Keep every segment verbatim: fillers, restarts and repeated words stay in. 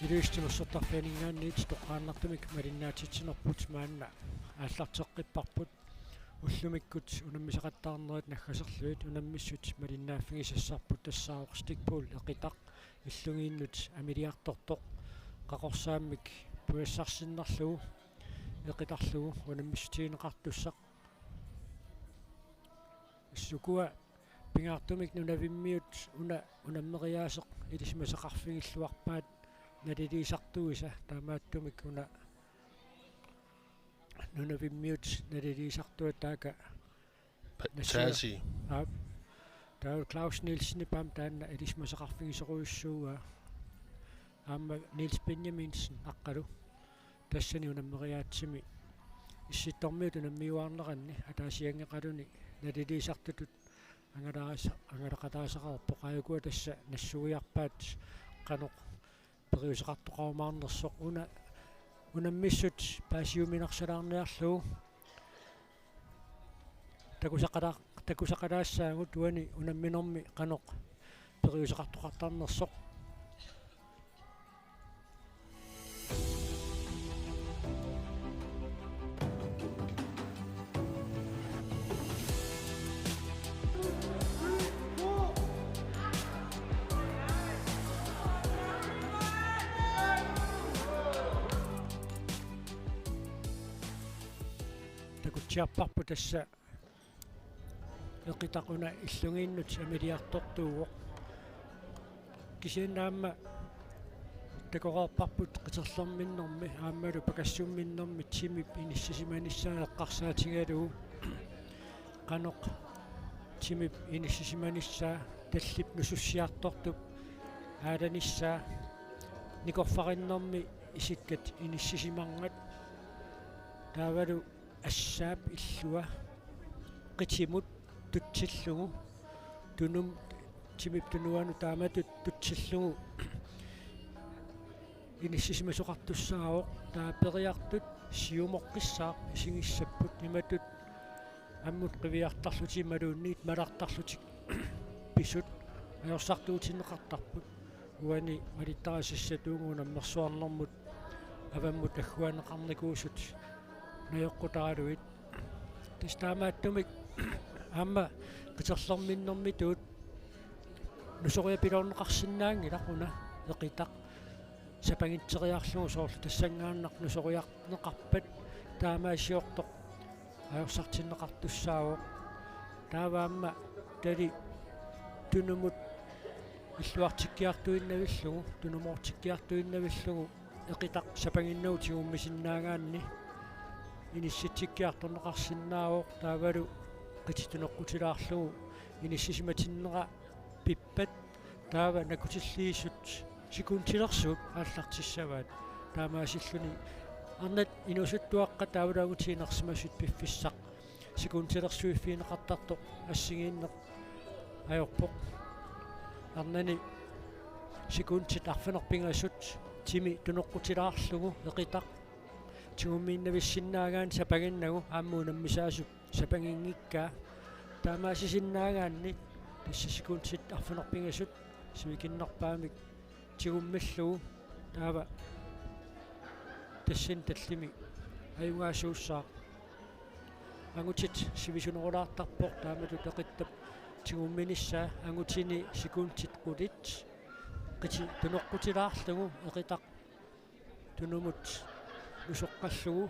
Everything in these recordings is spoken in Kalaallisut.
Ilulissat Timersortarfianinngaanniit toqqaannartumik malinnaatitsinerput maanna aallarteqqipparput. Ullumikkut unammisaqattaarnerit naggaserlugit unammissut malinnaaffigisassarput tassaavoq Stikpool Eqitaq illugiinnut amiliartortoq qaqorsaammik pujassarsinnarlugu Eqitarlugu unammissutigineqartussaq. Sukua pingaartumik nunavimmiut una unammeriaaseq ilisimasaqarfigilluarpaat naliliisartuisa, taamaattumik una nunavimmiut naliliisartuat taakku Pa-, nassuiaq. Taasi. Aap. Taava Claus Nielsenip aamma taanna ilisimasaqarfigisorujussuuaa. Aamma Niels Benjaminsen Aqqalu. Tassani unammeriaatsimi Issittormiut unammiuaarneranni ataasianngeqaluni naliliisartutut angalaarisa-, angalaqataasaqarpoq, aajuku tassa nassuiarpaat qanoq periuseqartoqarumaarnersoq. Una unammissut paasiuminarsalaarniarlugu takusaqala-, takusaqalaassaagut uani unamminermi qanoq periuseqartoqartarnersoq. Takutsiarparput tassa Eqitaq una illugiinnut amiliartortuuvoq. Kisianni aamma takoreerparput qiterlerminnermi aammalu pakassumminnermi timip inissisimanissaa eqqarsaatigalugu. Qanoq timip inissisimanissaa, tallip nusussiartortup aalanissaa, nikorfarinnermi isikkat inissisimangat, taavalu assaap illua qitimut tutsillugu, tunum-, timip tunuanut taamatut tutsillugu inissisimasoqartussaavoq. Taava periartut siumoqqissaaq isigissapput, imatut ammut qiviartarlutik imaluunniit malartarlutik pisut ajorsartuutinneqartarput. Uani malittarisassatut uunga unammersuarnermut avammut agguaanneqarnikuusut najoqqutaralugit. Tassa taamaattumik aamma qiterlerminnermitut nusoriapiloorneqarsinnaanngilaq una Eqitaq sapangitseriarlugu, soorlu tassanngaannaq nusoriarneqarpat taamaasiortoq ajorsartinneqartussaavoq. Taava aamma tali tunumut illuartikkiartuinnavillugu, tunumoortikkiartuinnavillugu Eqitaq sapanginnagu tigummisinnaagaanni inissitsikkiartorneqarsinnaavoq, taavalu qitit tunoqqutilaarlugu inissisimatinnera pippat, taava nakutilliisut sekundilersuut aallartissavaat. Taamaasilluni arnat inuusuttuaqqat taavalu angutini inersimasut piffissaq sekundilersuiffigineqartartoq assigiinneq ajorpoq. Arnani sekundit arfineq-pingasut timi tunoqqutilaarlugu Eqitaq tigummiinnavissinnaagaanni sapanginnagu aamma unammisaasup sapanginngikkaa. Taamaasisinnaagaanni tassa sekundit arfineq-pingasut sivikinnerpaamik tigummillugu, taava tassani tallimi ajugaasuussaaq. Angutit sivisunerulaartarpoq taamatut Eqittap tigumminissaa, angutini sekundit qulit qitit tunoqqutilaarlugu Eqitaq tunumut nusoqqallugu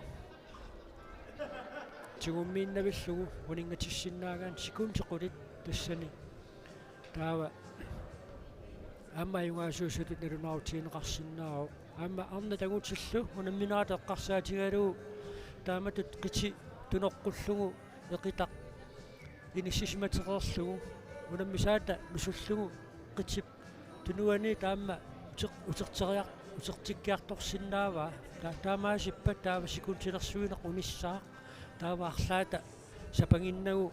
tigummiinnavillugu uninngatissinnaagaanni sekundit qulit tassani. Taava aamma ajugaasuusutut nalunaarutigineqarsinnaavoq. Aamma arnat angutillu unamminerata eqqarsaatigalugu taamatut qitit tunoqqullugu Eqitaq inissisimatereerlugu unammisaata nusullugu qitip tunuani taama uter-, uterteriar-, utertikkiartorsinnaavaa. Ta-, taamaasippat taava sekundilersuineq unissaaq. Taava arlaata sapanginnagu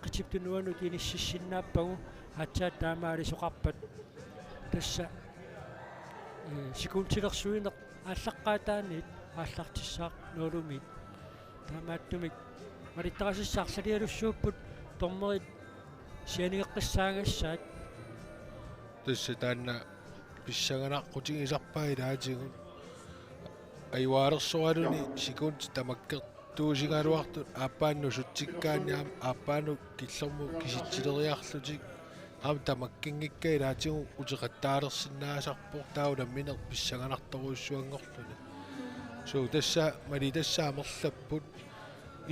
qitip tunuanut inississinnaappagu aatsaat taamaalisoqarpat. Tassa, ee, sekundilersuineq aallaqqaataaniit aallartissaaq nuulumi. Taamaattumik malittarisassat arlalialussuupput dommerit sianigeqqissaagassaat. Tassa taanna pissanganaqutigisarpaat ilaatigut. Ajualersoraluni sekundit tamakkertuusigaluartut aappaanut nusutsikkaanni aamma aappaanut killormut kisitsileriarlutik aamma tamakkinngikkaat ilaatigut uteqattaalersinnaasarpoq, taava unammineq pissanganartorujussuanngorluni. Suu, tassa mali tassa amerlapput.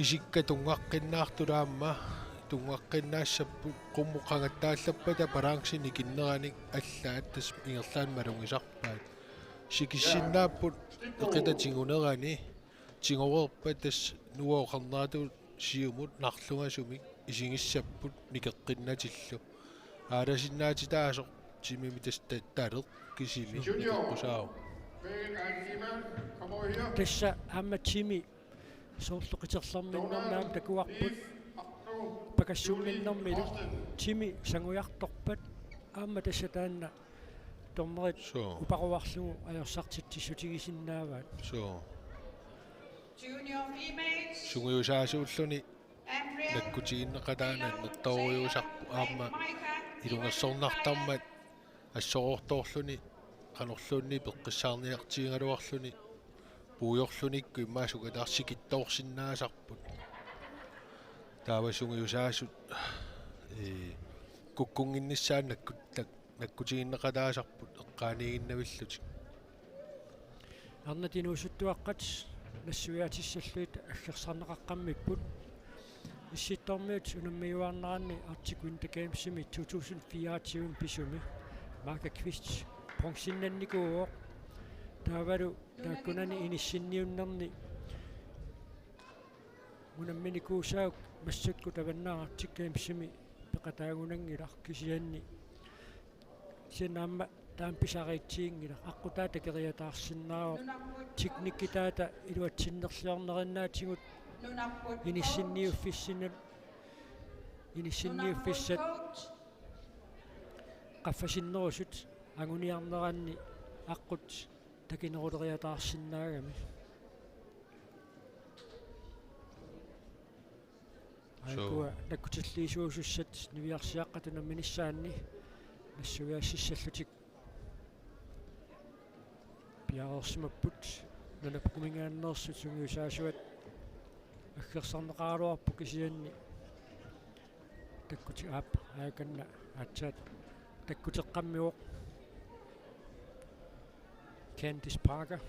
Isikka tunngaqqinnaartut aamma tunngaqqinnaassapput, qummut qangattaallappata balancen ikinneranik allaat, tassa ingerlaannaq malugisarpaat. Sikissinnaapput eqita tigunerani, tigoreerpat tassa nuua oqarneratut siumut narlugasumik isigissapput nikeqqinnatillu. Aalasinnaatitaasoq timimi tassa ta-, taleq kisimi nikeqqusaavoq. Tassa aamma timi soorlu qiterlerminnermi aamma takuarput, pakassumminnermilu timi sangujartorpat aamma tassa taanna dommerit Suu. uparuarlugu ajorsartitsissutigisinnaavaat. Suu. Sungiusaasuulluni nakkutigineqataanut annertoorujussuusarpoq aamma ilungersornartarmat assoroortoorluni qanorluunniit peqqissaarniartigigaluarluni puigorlunikkut immaqa sukataarsikittoorsinnaasarput. Taava sungiusaasut, ee, kukkunnginnissaat nakkut-, nak-, nakkutigineqataasarput eqqaaniiginnavillutik. Arnat inuusuttuaqqat nassuiaatissallugit aggersarneqaqqammipput. Issittormiut unammiuaarneranni Arctic Winter Gamesimi to tusind fireogtyve pisumi Marka Kvist bronzennannikuuvoq. Taavalu taakkunani inissinniunnerni unamminikuusaaq massakkut Tavannaaq Arctic Gamesimi peqataagunanngilaq, kisianni kisianni aamma taama pisariitsiginngilaq. Aqqutaa takeriataarsinnaavoq, teknikkitaata iluatsinnerliornerinnaatigut inissinniuffissinnut, inissinniuffissat qaffasinnerusut anguniarneranni aqqut takineruleriataarsinnaagami. Suu. Aajuku nakkutilliisuusussat niviarsiaqqat unamminissaanni nassuiaassissallutik piareersimapput. Nunap Uminngaanneersut sungiusaasuat aggersarneqaraluarpoq, kisianni takkuti-, aap, aajukanna aatsaat takkuteqqammivoq Candice Parker.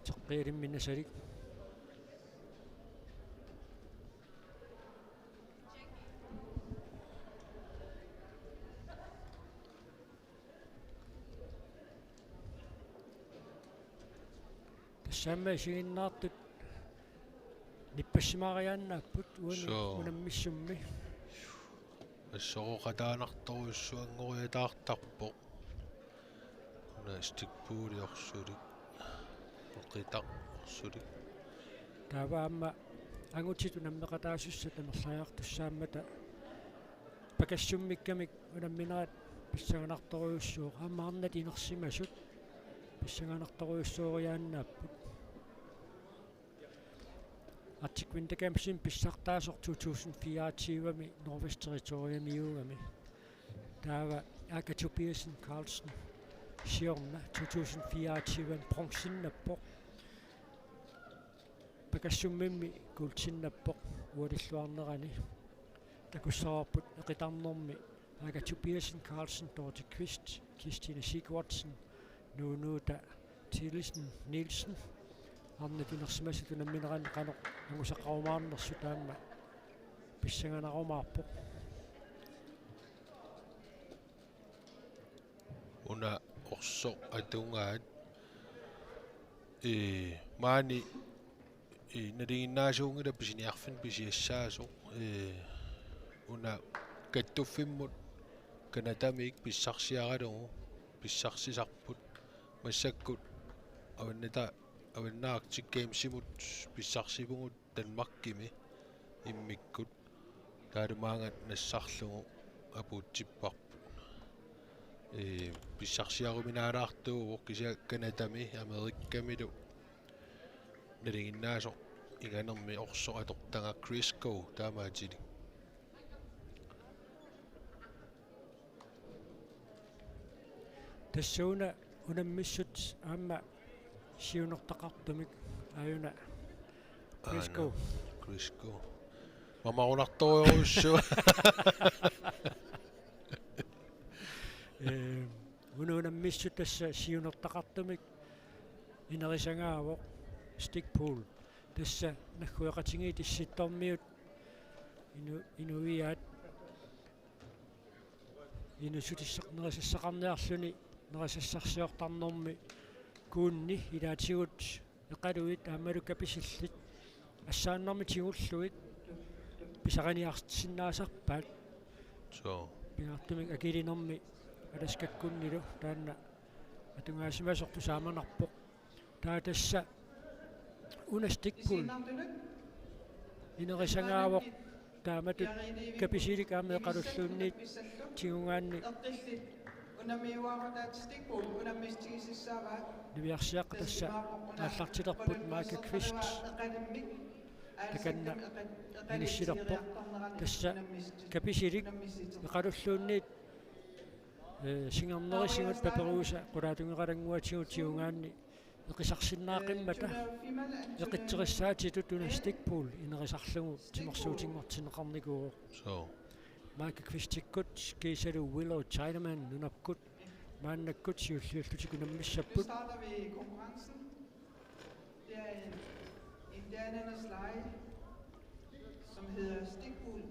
Teqqialimmi Nasalik. Tassa aamma isiginnaartut nippassimariaannaapput uani Suu. unammissummi. Assoroqataanartorujussuanngoriataartarpoq. Una stikpuuliorsulik. Uqitaq orsulik. Taava aamma angutit unammeqataasussat amerlariartussaammata pakassummikkamik unamminerat pissanganartorujussuuvoq. Aamma arnat inersimasut pissanganartorujussuoriaannaapput. Arctic Winter Gamesimi pissartaasoq to tusind fireogtyve-mi Northwest Territoriumiuugami. Taava Aka Tobiassen Carlsen siorna to tusind fireogtyve-mi bronzennappoq. Pakassummimmi guldennappoq ualilluarnerani. Takussavarput eqitarnermi Aka Tobiassen Carlsen, Dorte Kvist, Kirstine Sigurdsen, Nuunuuta Thielsen Nielsen. Arnat inersimasat unammineranni qanoq angusaqarumaarnersut aamma pissanganarumaarpoq. Una orsoq atugaat, ee, maani, ee, nalinginnaasuunngilaq pisiniarfinni pisiassaasoq, ee, una kattuffimmut Canadamiit pissarsiaralugu pissarsisarput, massakkut Avannata-, Avannaata Arctic Gamesimut pissarsivugut Danmarkimi immikkut. Taavalu maanga nassarlugu apuutsipparput. Ee, pissarsiaruminaalaartuuvoq, kisianni Canadami Amerikamilu nalinginnaasoq inganermi orsoq atortagaq Chris Coe taamaatilik. Tassuuna unammissut aamma siunertaqartumik aajuna Klitschko. Aana, Klitschko. Mamarunartorujussuaq. Ee, una unammissut tassa siunertaqartumik inerisangaavoq Stickpool. Tassa naggueqatigiit Issittormiut inu-, inuiaat inuussutissaq nerisassaqarniarluni nerisassarsiortarnermi kuunni ilaatigut Eqaluit aammalu Kapisillit assaannarmik tigullugit pisaqarniarsinnaasarpaat. Suu. Pingaartumik akilinermi Alaskakkunnilu taanna atugaasimasoq tusaamanarpoq. Taava tassa una Stickpool inerisangaavoq taamatut Kapisilik aamma Eqalulluunniit tigugaanni niviarsiaqqat tassa aallartilerput Mike Qvist takanna inissilerpoq tassa Kapisilik Eqalulluunniit, ee, singernerisigut paperuisa qulaatungeqalannguatigut tigugaanni eqisarsinnaaqimmata eqitserissaatitut una Stickpool inerisarlugu timersuutinngortinneqarnikuuvoq. Suu. Mike Qvistikkut kiisalu Willow Tiedemann nunarput maannakkut siulliullutik unammissapput. Det er en, en danernes lege, som hedder Stickpool.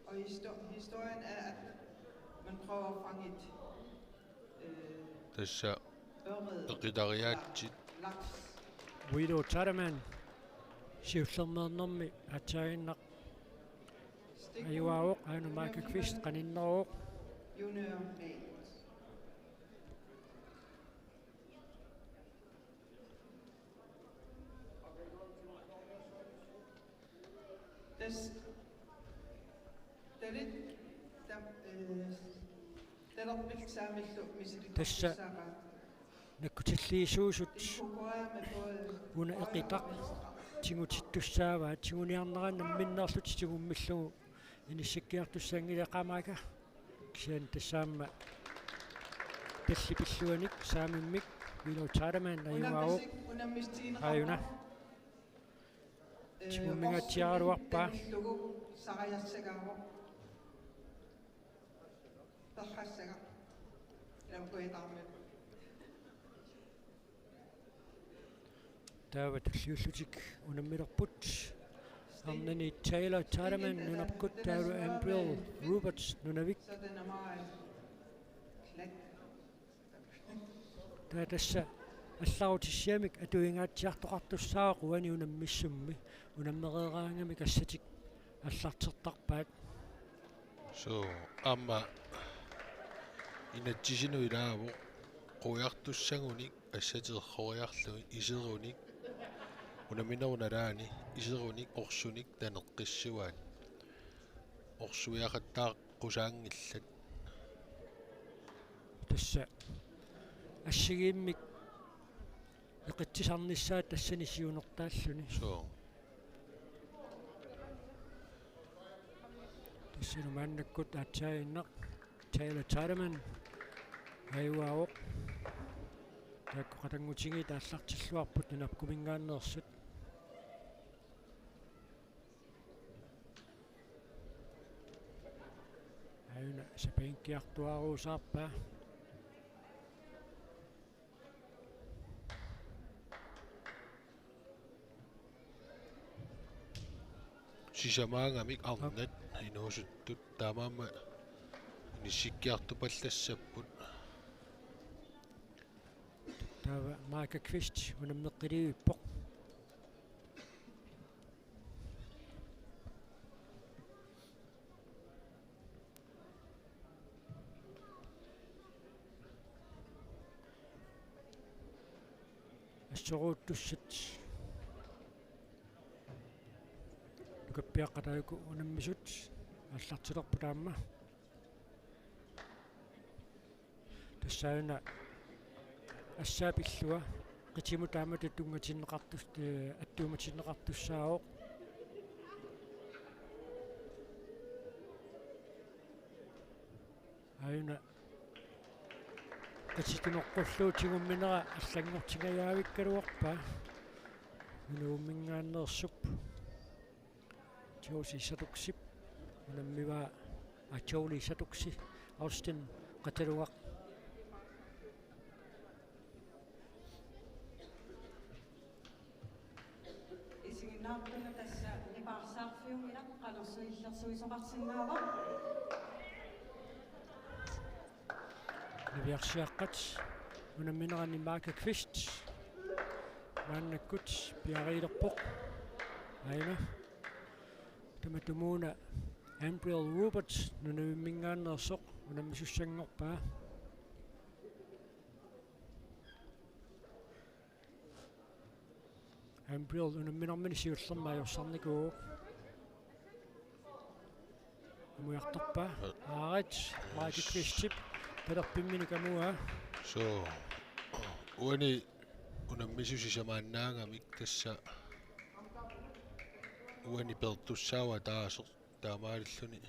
Og histo-, historien er, at man prøver at fange et, øh, tassa øret, eqitariaatsit. Laks. Willow Tiedemann siullermeernermi aatsaannaq ajugaavoq, aajuna Mike Qvist qaninneruvoq. Junior A. Tassa talit tam-, øh, talerpillit saamillu misilittagaqartussaapput. Tassa nakkutilliisuusut una eqitaq tigutittussaavaat, tiguniarnerat namminneerlutik tigummillugu inissikkiartussanngilaat qaamaaka. Kisianni tassa aamma tallit pilluanik saamimmik Willow Tiedemann ajugaavoq. Aajuna. Tigummingaatsiaraluarpaa. Taava tulliullutik unammilerput. Arnani Taylor Tiedemann nunarput, taavalu Ambriel Roberts Nunavik. Taava tassa allarutissiamik atuingaatsiartoqartussaavoq uani unammissummi, unammereeraangamik assatik allartertarpaat. Suu, aamma inatsisinut ilaavoq quiartussagunik assatit erroriarlugit iserunik unamminerup nalaani iserunik orsunik taneqqissuaat. Orsuiaqattaaqqusaanngillat. Tassa assigiimmik eqitsisarnissaat tassani siunertaalluni. Suu. Tassani maannakkut aatsaaginnaq Taylor Tiedemann ajugaavoq. Taakku qatanngutigiit aallartilluarput nunappuminngaanneersut. Aajuna sapiinngiartuaaruusaarpaa. Sisamaangamik arnat inuusuttut taamaammat inissikkiartupallassapput. Taava Mike Qvist unammeqqilivippoq. Assoruuttussat. Nukappiaqqat taakku unammisut aallartilerput aamma. Tassa una assaat pillua qitimut taamatut tunngatinneqartus-, ee, attuumatinneqartussaavoq. Aajuna Qititinoqqullugu tigumminera allanngortingajaavikkaluarpaa. Nunavumminngaanneersup Josie Satuksip unammivaa, aa, Jolie Satuksi, Austin Qatalugaq. Isiginnaartunut tassa nipaarsaarfiunngilaq, qanorsuaq illersuisoqarsinnaava? Niviarsiaqqat unamminerani Micah Kvist maannakkut piariilerpoq. Aajuna. Tamatumuuna Ambriel Roberts nunavimminngaanneersoq unammisussanngorpaa. Ambriel unamminermini siullermik ajorsarnikuuvoq. Amujartorpaa. Aarit, Micah Kvistip talerpimminik amuaa. So, uani unammisusi sisamaannaagamik tassa uani peertussaavoq ataaseq taamaalilluni.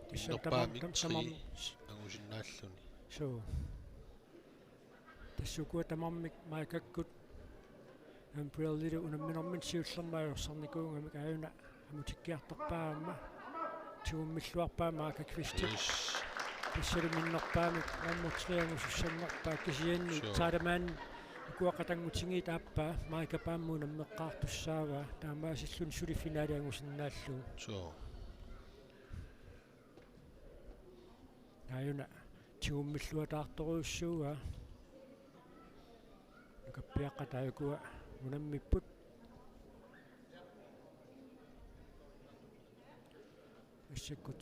Tassa innerpaamik tamarmik, tamarmik. Angusinnaalluni. So. Tassa ukua tamarmik Micahkkut Ambrielilu unamminermini siullermik ajorsarnikuugamik aajuna amutikkiartorpaa aamma. Tigummilluarpaa Micah Kvistip. Yes. Tassalu minnerpaamik nummer tre angusussanngorpaa kisianni. So. Taalamaan ukua qatanngutigiit aappaa Micahp aamma unammeqqaartussaavaa. Taamaasilluni suli finale angusinnaallugu. So. Aajuna tigummilluataartorujussuuaa. Nukappiaqqat taakua unammipput. Massakkut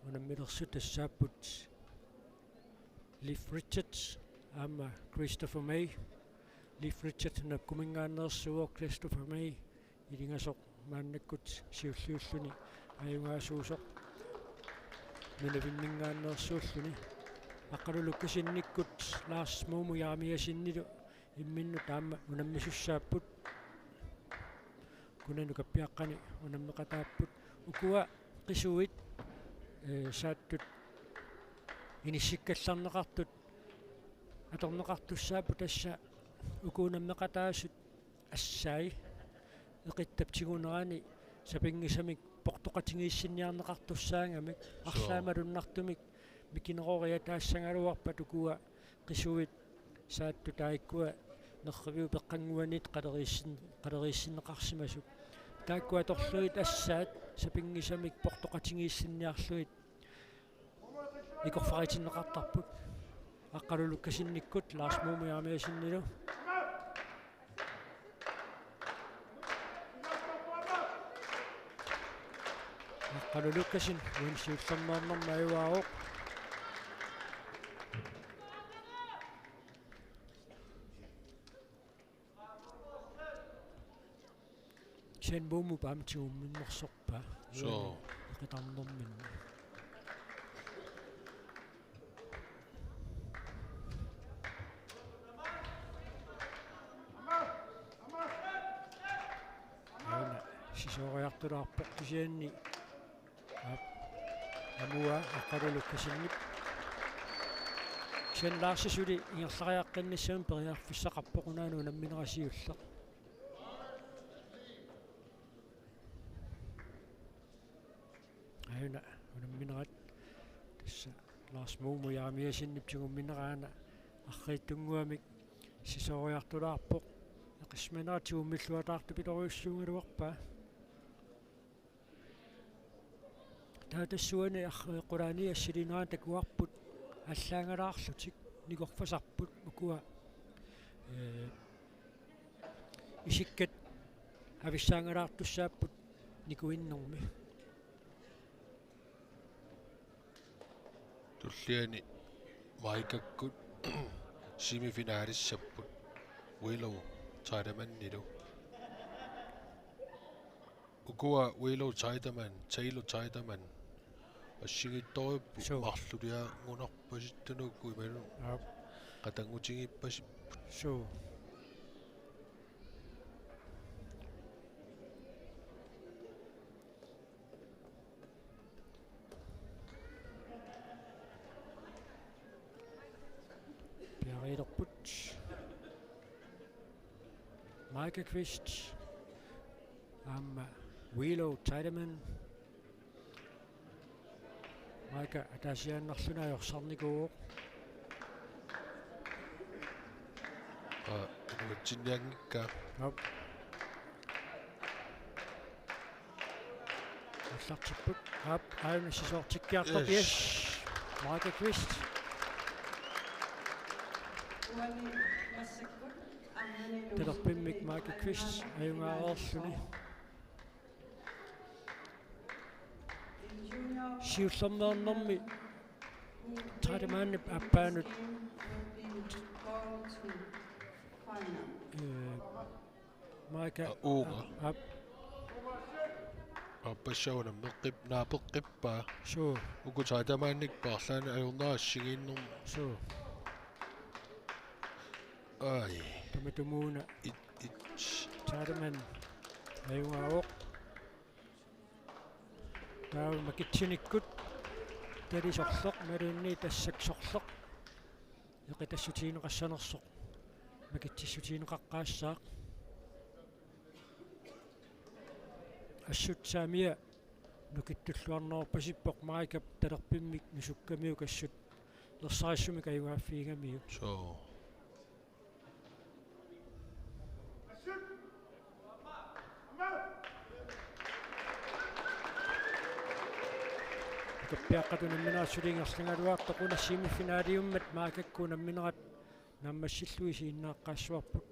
unammilersut tassaapput Leif Richards aamma Christopher May. Leif Richards Nunapkuminngaanneersuuvoq, Christopher May ilingasoq maannakkut siulliulluni ajugaasuusoq nunavimminngaanneersuulluni. Aqqalu Lukasenikkut Lars Mumu Jeremiassenilu imminnut aamma unammisussaapput. Kuna nukappiaqqani unammeqataapput. Ukua qisuit, eh, saattut inissikkallarneqartut atorneqartussaapput, tassa uku unammeqataasut assai eqittap tigunerani sapinngisamik portoqatigiissinniarneqartussaagamik. Sure. Arlaat malunnartumik mikineroriataassagaluarpat ukua qisuit saattut taakkua nerriviup eqqannguaniit qaleriissin-, qaleriissinneqarsimasut. Taakkua atorlugit assaat sapinngisamik portoqatigiissinniarlugit ikorfaritinneqartarput. Aqqalu Lukasenikkut Lars Mumu Jeremiassenilu. Aqqalu Lukasen uani siullermeernermi ajugaavoq. Kisianni Mumup aamma tigumminnersorpaa. Sure. Eqitarnerminni. Aana sisooriartulaarpoq kisianni. Aap. Amuaa Aqqalu Lukasenip. Kisianni Lars suli ingerlariaqqinnissami periarfissaqarpoq, unaana unamminera siulleq. Aajuna unamminerat tassa Lars Mumu Jeremiassenip tigumminera aana arriitsunnguamik sisooriartulaarpoq. Eqissinera tigummilluataartupilorujussuugaluarpaa. Taava tassuuna arr-, qulaani assiliinerani takuarput allaagalaarlutik nikorfasarput ukua, ee, isikkat avissaangalaartussaapput nikuinnermi. Tulliani Micahkkut semifinalissapput Willow Tiedemannilu. Ukua Willow Tiedemann, Taylor Tiedemann, assigiittorujuupput. Suu. Marluliaanngunarpasittunuku imaluunniit. Aap. Qatanngutigiippasipput. Suu. Micah Kvist. Aamma Willow Tiedemann. Micah ataasiaannarluni ajorsarnikuuvoq. Aa, iluatsinnianngikkaa. Aap. Aallartipput. Aap, aajuna sisoortikkiartorpoq. Yes. Yes. Micah Kvist. Talerpimmik Micah Kvist ajugaareerluni. Siullermeernermi Tiedemann-ip aappaanut. Ee, Micah. Aa, uunga. Aap. Aappassuuna meqqip-, naapeqqippaa. Suu. Uku Tiedemann-ip paarlaanni ajornera assigiinnermi. Suu. Ai. Tamatumuuna. It, it. Tiedemann ajugaavoq. Taava makitsinikkut talisorleq imaluunniit tassaksorleq eqitassutigineqassanersoq makitsissutigineqaqqaassaaq. Assut saamiata nukittulluarnerpasippoq Micah talerpimmik nusukkamiuk assut ersarissumik ajugaaffigigamiuk. Suu. Ukappiaqqat unamminerat suli ingerlagaluartoq una semifinaliummat Micahkkut unamminerat naammassillugit isiginnaaqqaassavarput.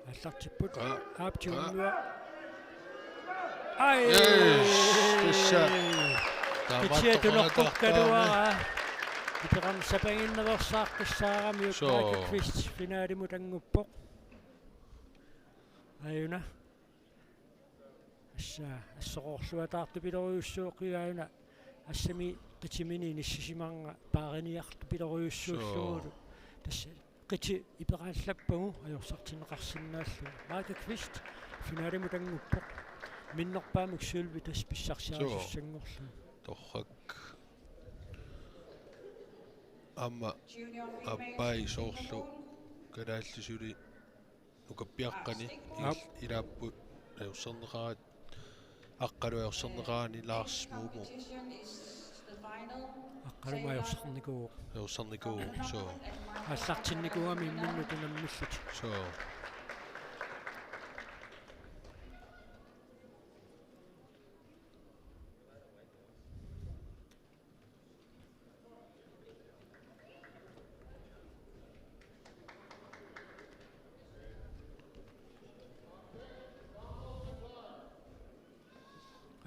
Aallartipput. Aa. Aap, aa, tigummivaa. Ai! Yes, tassa. Kitia tunoqqukkaluaraa. Ipeqarneq sapaginnaveersaaqqissaarami. Suu. Ukkaakka Kvist finalimut annguppoq. Aajuna. Assa, assoqorluataartupilorujussuuvoq aajuna. Assami qitimini inissisimaarnanga paariniartupilorujussuullugulu. Suu. Tassa qiti ipeqaallappagu ajorsartinneqarsinnaalluni. Micah Kvist finalimut annguppoq. Minnerpaamik sølvi tassa pissarsiarisussanngorlugu. Suu. Torrak. Aamma aappaa soorlu kalaallit suli ukappiaqqani. Aap. Il-, ilaapput ajorsarneqaraat, Aqqalu ajorsarneqarani Lars Muumuu. Aqqalumi ajorsarnikuuvoq. Ajorsarnikuuvoq, suu. Aallartinnikuugami imminnut unammillutik. Suu.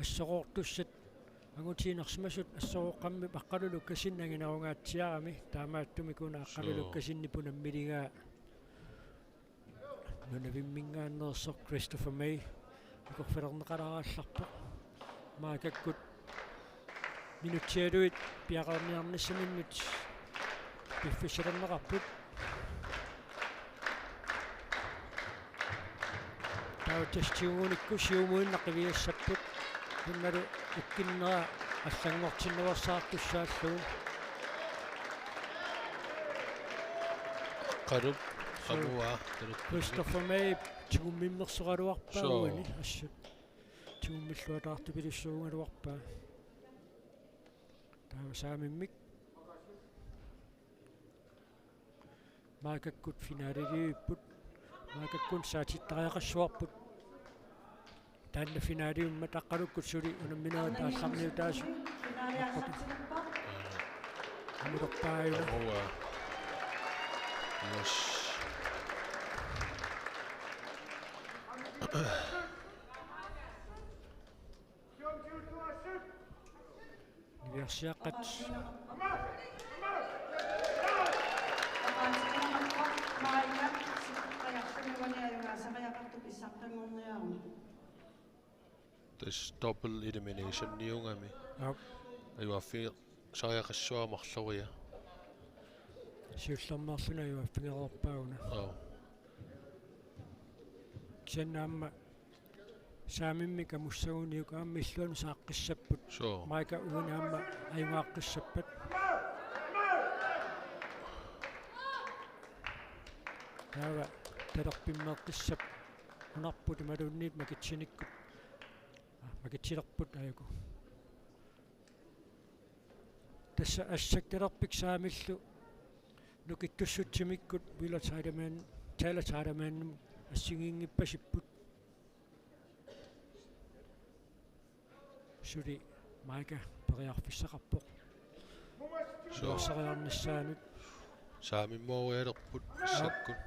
Assoqortussat angutiinnarsimasut assoqoqqammi Aqqalu Lukassenip anginerungaatsiarami, taamaattumik una Aqqalu, suu, Lukassenip unammiligaa. Nunavimminngaanneersoq Christopher May akorfalerneqalaarallarpoq. Micahkkut minutsialuit piareerniarnissaminnut piffissalerneqarput. Taava tassa tigugunikku siumuinnaq qiviassapput. Unnalu ukkinnera allanngortinnaveersaartussaallugu. Aqqalu, suu, qamuaa, talerpimmik. Christopher May tigummimmersoraluarpaa, suu, uani assut. Tigummilluataartupilussuugaluarpaa. Taava saamimmik. Micahkkut finalilivipput. Micahkkut saatsittariaqassavarput. Taanna finaliummat Aqqalukkut suli unamminerit aallarniutaasut. Aqqalu. Amulerpaajuna. Amuaa. Yes. Niviarsiaqqat. Tassa double eliminationiugami. Aap. Ajuaaffigisariaqassuara marloria. Siullermeerluni ajuaaffigereerpaa una. Aap. Kisianni aamma Saamimmik amussaguniuk aamma illuanut saaqqissapput. Sure. Maika uani aamma ajugaaqqissappat. Taava talerpimmeeqqissap unarput imaluunniit makitsinikkut. Ah, makitsilerput ajuku. Tassa assaktalerpik Saamillu nukittussutsimikkut Willa Tiedemann, Taylor Tiedemann assigiinngippasipput. Suli Maika periarfissaqarpoq. Sure. Periarfissariarnissaanut. Saamimmoorialerput massakkut.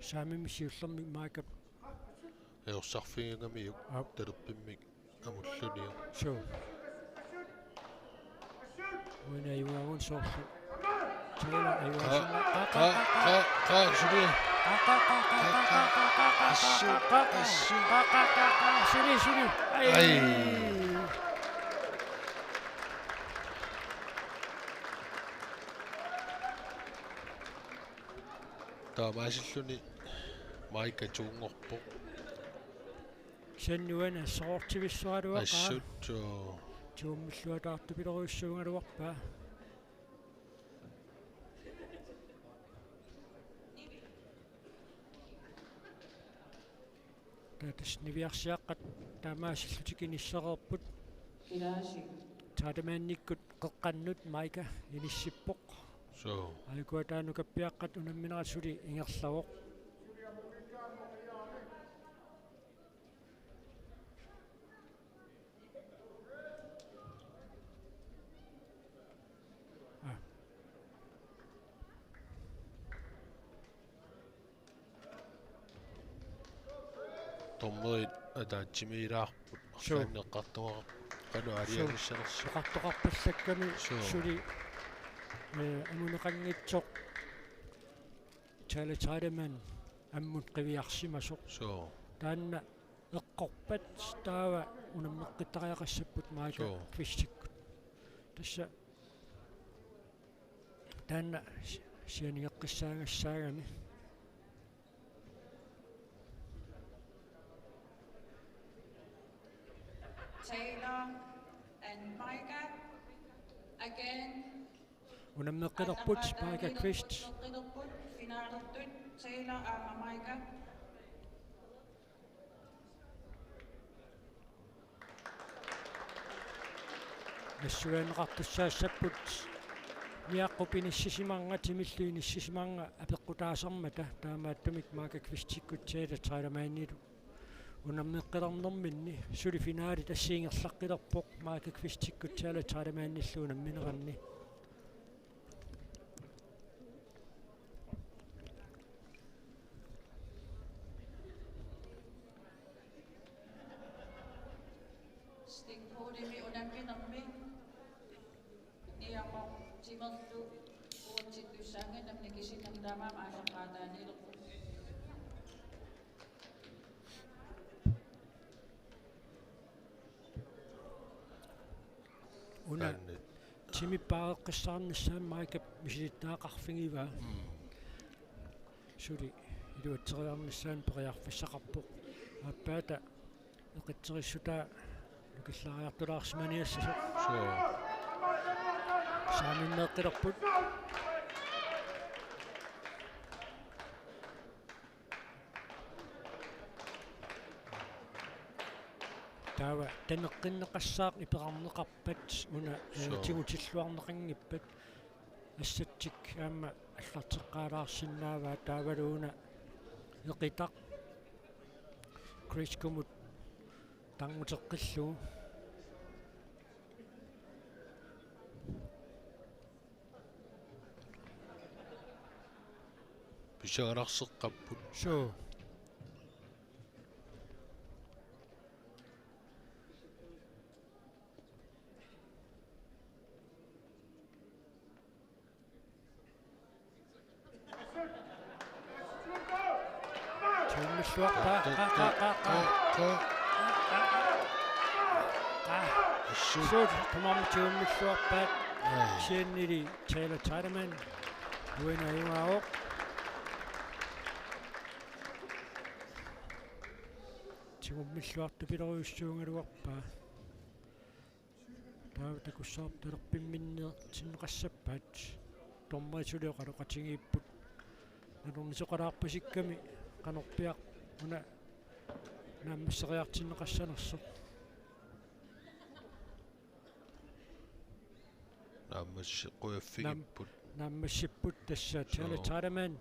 Saamimmi siullermik Maikap. Ajorsarfigigamiuk. Aap. Talerpimmik amulluniuk. Suu. Uani ajugaagut soorlu. Taylor ajugaagut. Qa, qa, qa, qa, suli. Qa, qa, qa, qa, qa, qa, qa, qa, qa, assut, qa, qa, assut. Qa, qa, qa, qa, suli, suli. Ai. Ai. Taamaasilluni Maika tuunngorpoq. Kisianni uani asserortivissuaraluaqaa. Assut, suu. Tuummilluataartupilorujussuugaluarpaa. Taava tassa niviarsiaqqat taamaasillutik inissereerput. Ilaasi. Tiedemannikkut qeqqannut Maika inissippoq. Suu. Aajukua taanna nukappiaqqat unamminerat suli ingerlavoq. Ah. Dommerit ataatsimiilaarput. Suu. Arlaanni eqqartoqa-, qanoq aalajangissanersoq. Eqqartoqarpallakkami. Suu. Suli, eh, amuneqanngitsoq Taylor Tiedemann ammut qiviarsimasoq. Suu. Taanna eqqorpat taava unammeqqittariaqassapput Maika, suu, Kvistikkut. Tassa taanna si-, sianigeqqissaagassaagami. Taylor and Maika again. Unammeqqilerput Maika Kvist. Unammeqqilerput finalertut Taylor aamma Maika. Nassuiaanneqartussaassapput niaqqup inissisimarnga, timillu inissisimarnga apeqqutaasarmata, taamaattumik Maika Kvistikkut Taylor Tiedemannilu unammeqqilernerminni. Suli finalit assigiinngilaqqilerpoq Maika Kvistikkut Taylor Tiedemannillu unammineranni. Stikpulimi unamminermi niaqoq timerlu uatsittussaanngimmat nikisinnam taamaammat aallaqqaataaniilerput. Una taanna timip paareqqissaarnissaa Maikap misilittagaqarfigigaa. Mm. Suli iluatseriarnissaanut periarfissaqarpoq. Aappaata eqitserissutaat nukillaariartulaarsimaniassasoq. Suu. Saamimmeeqqilerput. Taava taneqqinneqassaaq iperarneqarpat una, eh, suu, tigutilluarneqanngippat. Assatsit aamma allarteqqaalaarsinnaavaat taavalu una eqitaq Kristianimut tarnuteqqillugu. Pissanganarseqqapput. Suu. Tuummilluarpaa. Qa, qa, qa, qa, qa. Qa. Sut tamarmik tigummilluarpaat. Ai. Kisiannili Taylor Tiedemann uani ajugaavoq. Tigummilluartupilorujussagaluarpaa. Taava takussavarput talerpimminneertinneqassappat. Dommerit suli oqaloqatigiipput. Nalornisoqalaarpasikkami qanorpiaq una naammasseriartinneqassanersoq. Naammassi-, qujaffigipput. Naam-, naammassipput tassa. Soo. Charlie Tiedemann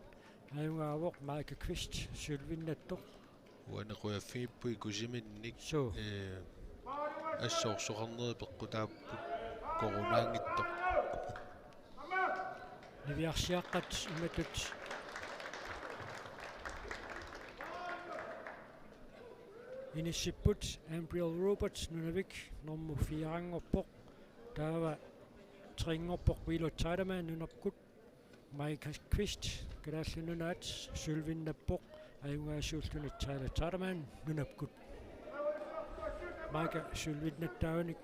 ajugaavoq, Mike Qvist sølvinnattoq. Uani qujaffigipput ikusiminnik. Soo. Ee, assorsuarnerit peqqutaapput korunaanngitsoq. Niviarsiaqqat imatut inissipput. Ambriel Roberts, Nunavik, normu fireanngorpoq. Taava trinngorpoq Wheeler Tiedemann nunakkut. Mike Qvist, Kalaallit Nunaat, sølvinnappoq, ajugaasuulluni Taylor Tiedemann nunakkut. Mike sølvinnattaavanik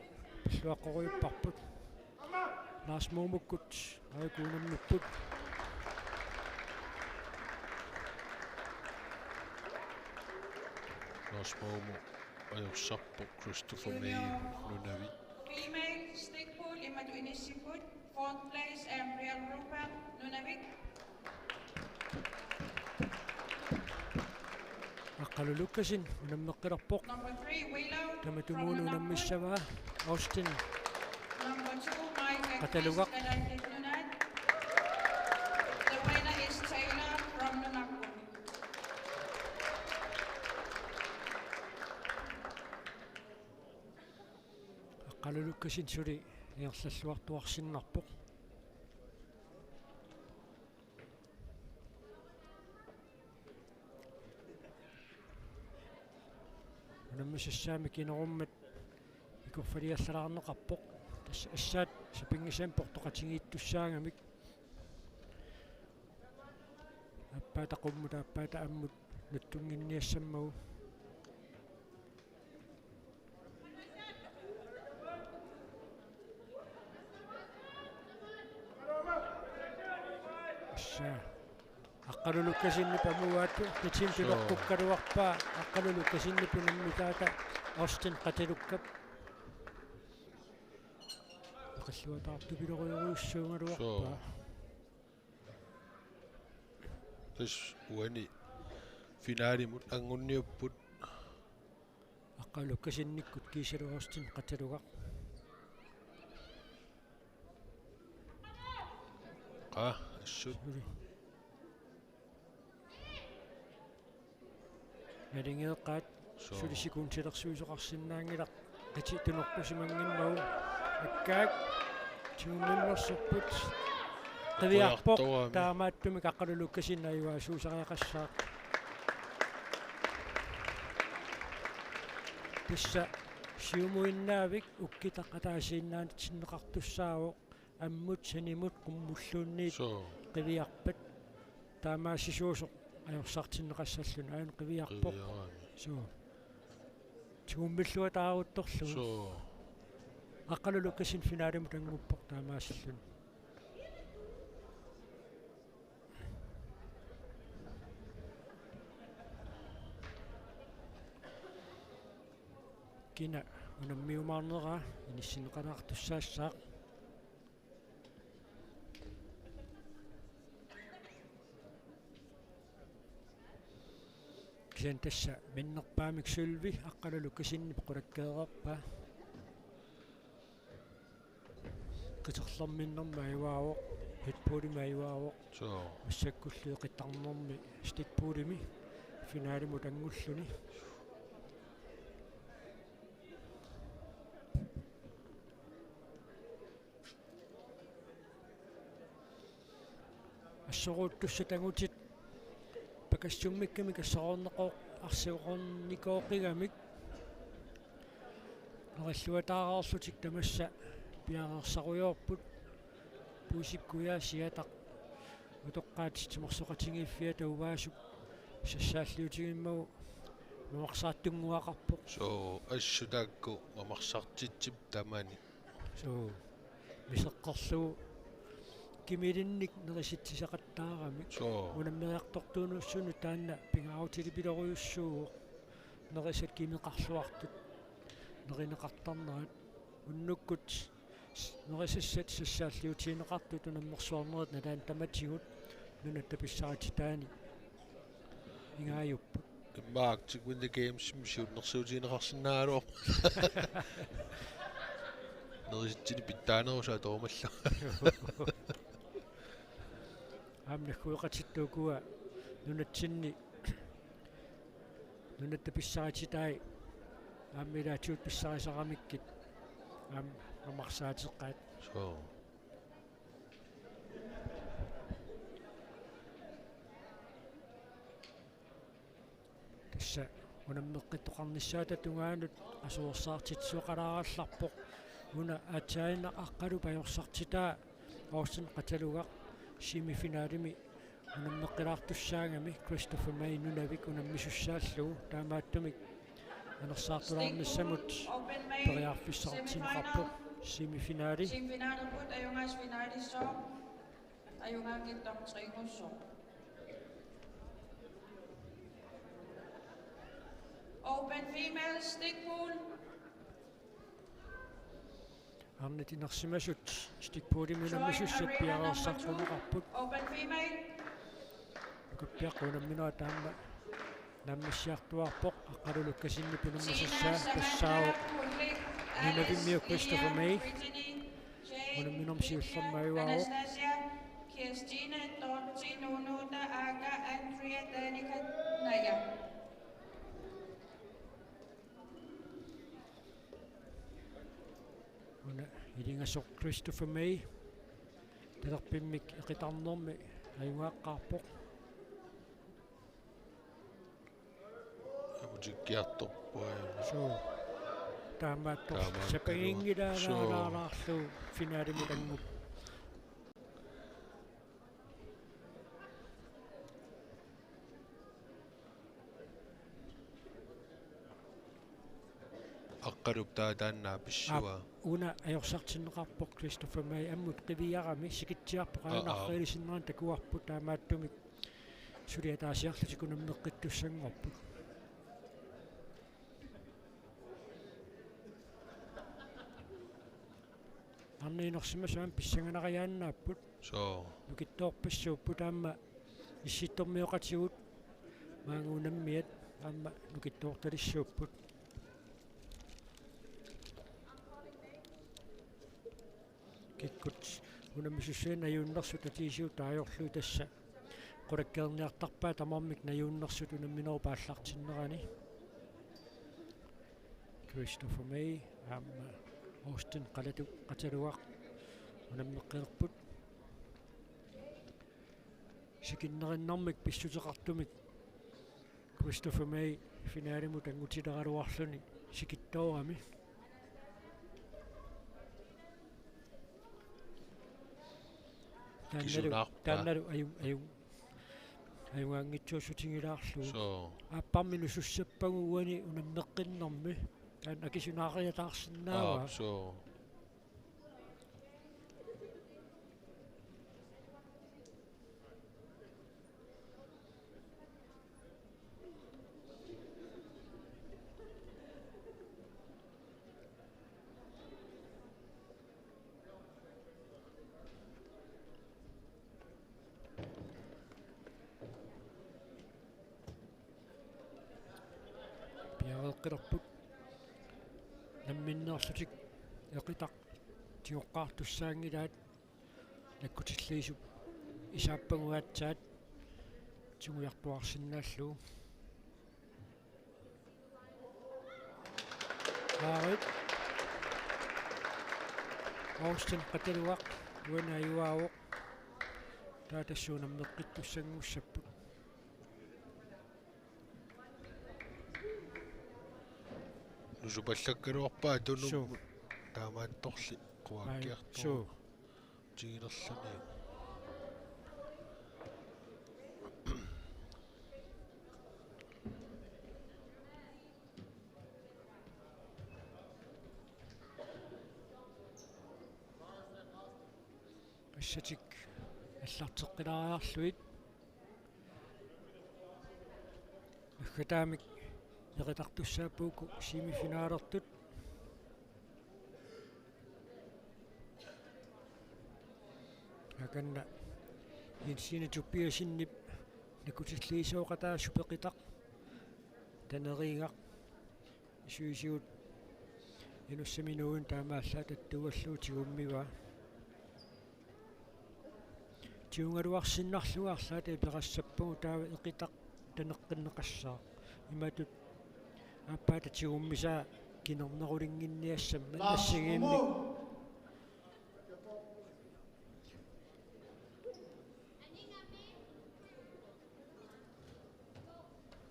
pilluaqqorujupparput. Lars Moomukkut aajuku unammipput. Lars Moomu ajorsarpoq, Christopher May, Nunavik. Female stick pull imatut inissipput. Fourth place, Ambriel Rupert, Nunavik. Aqqalu Lukassen unammeqqilerpoq. Number three, Wheeler. Tamatumuuna unammissavaa Austin. Number two, Mike Qatalugaq. Kalaallit Nunaat. The winner is Taylor from Nunavik. Aqqalu Lukassen suli ingerlalluartuarsinnarpoq. Unammisassaamik inerummat ikorfaliallalaarneqarpoq. Tassa assaat sapinngisamik portoqatigiittussaagamik. Aappaata qummut, aappaata ammut nattunnginniassammagu. Assa. Aqqalu Lukassenip amuaat, Nitim piloqqukkaluarpaa, Aqqalu Lukassenilu unammisaata Austin Qatalukkap. Oqalluataartupilorujussagaluarpaa. Soo. Tassa uani finalimut angunniupput. Aqqalu Lukassennikkut kiisalu Austin Qatalugaq. Qa, assut. Suli. Nalingeeqqaat. Soo. Suli sekundilersuisoqarsinnaanngilaq. Qitiutunoqqusimanngimmavut. Akkaak. Tigummiinnarsupput. Qiviarpoq. Qujartorami. Taamaattumik Aqqalu Lukassenip ajugaasuusariaqassaaq. Tassa siumuinnaavik ukkitaqataasiinnaanitsinneqartussaavoq. Ammut sanimut qummulluunniit. Soo. Qiviarpat. Taamaasisuusoq ajorsartinneqassalluni aana qiviarpoq. Qiviarami. Soo. Tigummilluataaruttorlugu. Soo. Aqqalu Lukassen finalimut annguppoq taamaasilluni. Kina unammiumaarneraa inissinneqalaartussaassaaq. Kisianni tassa minnerpaamik sølvi Aqqalu Lukassenip qulakkeereerpaa. Qiterlerminnermi ajugaavoq, headputimi ajugaavoq. Soo. Massakkullu eqittarnermi stickputimi finalimut anngulluni. Assoruuttussat angutit pakassummikkamik assoruunneqo-, assoruunnikooqigamik. Norilluataarlutik tamassa piareersarujoorput. Puisip Kujaasi Ataq utoqqaat timersoqatigiiffiata Uvaasup sassaalliutigimmagu Mamarsaattunnguaqarpoq. Soo, assut taakku mamarsartitsip tamani. Soo, miseqqerlugu kimilinnik nerisitsisaqattaaramik. Soo. Unammeriartortuunussunut taanna pingaarutilik pilorujussuuvoq. Nerisat kimeqarluartut nerineqartarnerat. Unnukkut nerisassat sassaalliutigineqartut unammersuarnerit nalaani tamatigut nunatta pissarititaani ingaajupput. Immaqa Arctic Winter Gamesimi siunnersuutigineqarsinnaagaluarput. Nerisatsinik pitsaanerusoq atorumallugu. Aamma naggueqatitta ukua nunatsinni nunatta pissarititai aamma ilaatigut pissarisaramikkit aamma mamarsaateqaat. Soo. Tassa unammeqqittoqarnissaata tungaanut asuersaartitsisoqalaarallarpoq. Una aatsaannaq Aqqalup ajorsartitaa Austin Qatalugaq semifinalimi unammeqqilaartussaagami Christopher May Nunavik unammisussaallugu, taamaattumik anersaartulaarnissamut periarfissaqartinneqarpoq semifinali. Semifinaliput ajugaasfinalissoq, ajugaakittoq triingussooq. Open female stick pull. Arnat inersimasut stick pullimi unammisussat piareersartuunneqarput. Open female. Nukappiaqqap unammineraa taanna naammassiartuaarpoq, Aqqalu Lukkassenip unammisussaa tassaavoq Nunavimmiu Christopher May. Unamminermi siullermi ajugaavoq. Anastasia Kirstine Dorothy Nunuta aka Andrea Danica Naja. Una ilingasoq Christopher May talerpimmik eqitarnermi ajugaaqqaarpoq. Amutikkiartorpaa. Soo. Taamaattoq. Taamaattoq. Sapaginngilaalaalaarlugu finalimut angup. Aqqalup taava taanna pissavaa. Aap, una ajorsartinneqarpoq Christopher May ammut qiviarami sikitsiarpoq. Aa, aa. Aana arriilisinnerani takuarput, taamaattumik suli ataasiarlutik unammeqqittussanngorput. Arnat inersimasut aamma pissanganariaannaapput. Soo. Nukittoorpassuupput aamma issittormioqatigut maanga unammiat aamma nukittoortalissuupput. Kikkut unammisussaat najuunnersut atiisigut taajorlugit tassa qulakkeerniartarpaat tamarmik najuunnersut unamminerup aallartinnerani. Christopher May aamma Austin Qalatu-, Qatalugaq unammeqqilerput. Sikinnerinnarmik pissuteqartumik Christopher May finalimut angutileraluarluni sikittoorami. Taannalu, kisunaarpaa. Taannalu aju-, aju-, ajugaanngitsuussutigilaarlugu. Soo. Aapparmi nusussappagu uani unammeqqinnermi. Taanna akisunaariataarsinnaavaa. Aap, soo. Piareeqqilerput. Namminneerlutik eqitaq tigoqqaartussaanngilaat, nakkutilliisup isaappagu aatsaat tigujartuaarsinnaallugu. Aarit. Austin Qatalugaq uani ajugaavoq. Taava tassa unammeqqittussanngussapput. Nusupallakkaluarpaa tunummut. Suu. Taamaattorli quakkiartoq. Ai, suu. Tigilerluni. Satik allarteqqilaariarlugit. Aggataamik eqitartussaappugut semifinalertut. Akanna Jensine Tobiassenip nakutilliisooqataa supeqitaq tanereerigaq. Isuisigut Inussaminuun taamaallaat attuugallugu tigummivaa. Tigugaluarsinnarlugu arlaata ipeqassappagu taava eqitaq taneqqinneqassaaq. Imatut aappaata tigummisaa kinernerulinnginniassammat assigiimmik.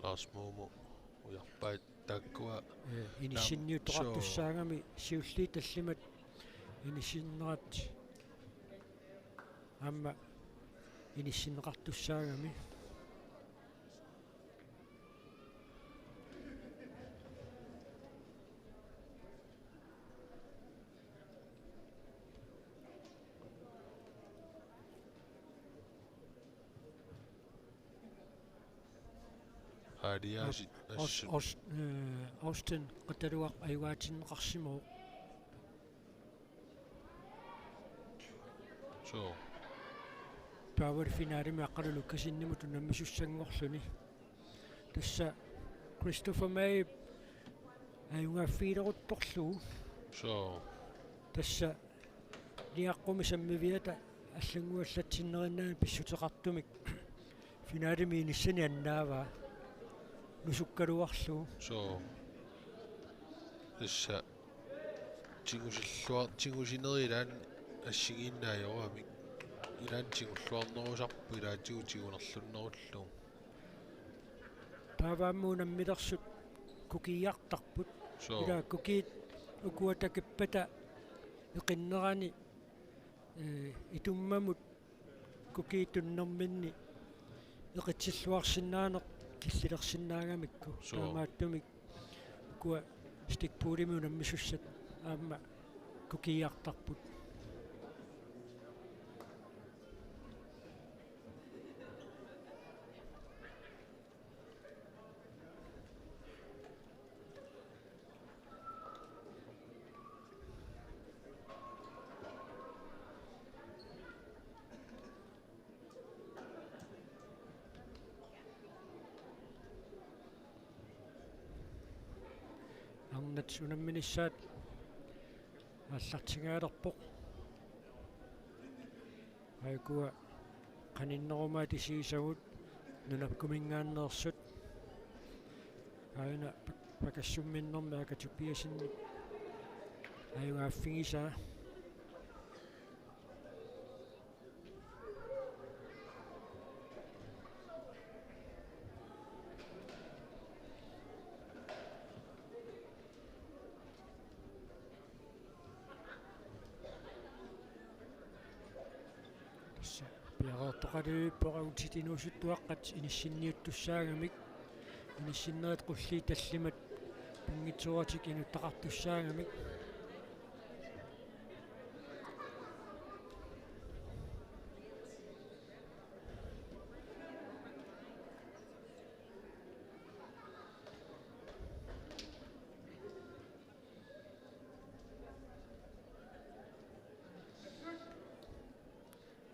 Lars Moomo ujarpai taakkua. Ee, inissinniuttoqartussaagami siulliit tallimat inissinnerat aamma inissinneqartussaagami. Aaliaasi Aus-, assut. Aus-, ee, Austin Qataluaq ajugaatinneqarsimavoq. Suu. Taavalu finalemi Aqqalu Lukasenimut unammisussanngorluni. Tassa Christopher Mayip ajugaaffigileruttorlugu. Suu. Tassa niaqqumi sammiviata allannguallatsinnerunnaani pissuteqartumik finalemi inissani annaavaa. Nusukkaluarlugu. Suu. Tassa tigusilluar-, tigusinerit ilaanni assigiinnaajuramik. Ilaanni tigulluarnerusarput ilaatigut tigunerlunnerullugu. Taava aamma unammilersut kukiiartarput. Suu. Ila kukiit ukua takippata eqinnerani, ee, itummamut kukiit tunnerminni eqitsilluarsinnaaneq killilersinnaagamikku. Suu. Taamaattumik ukua stikpuulimik unammisussat aamma kukiiartarput. Arnat unamminissaat aallartingaalerpoq. Aajuku qaninnerumaat isigisagut nunappuminngaanneersut. Aana pakassumminnermi Aaka Tobiassenip ajugaaffigisaa. Tassa piareertoqalerpoq agutit inuusuttuaqqat inissinniuttussaagamik. Inissinnerit qulliit tallimat pinngitsooratik inuttaqartussaagamik.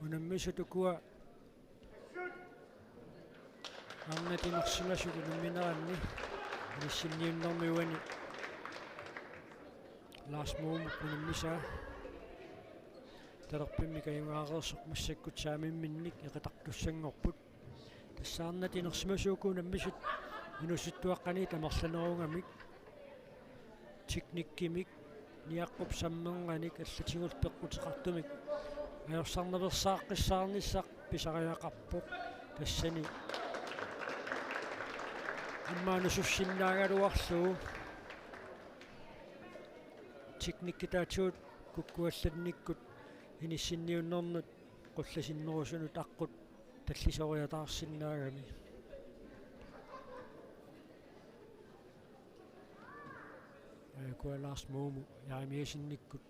Unammisut ukua arnat inersimasut unammineranni inissinniunnermi uani Lars Moomip unammisaa. Talerpimmik ajugaareersoq massakkut saamimminnik eqitartussanngorput. Tassa arnat inersimasut uku unammisut inuusuttuaqqaniit amerlanerugamik teknikkimik niaqqup sammernganik allatigullu peqquteqartumik ajorsarnaveersaaqqissaarnissaq pisariaqarpoq. Tassani aamma nusussinnaagaluarlugu teknikkitaatigut kukkuallannikkut inissinniunnernut qullasinnerusunut aqqut tallisoriataarsinnaagami. Aajuku Lars Moomo Jeremiassenikkut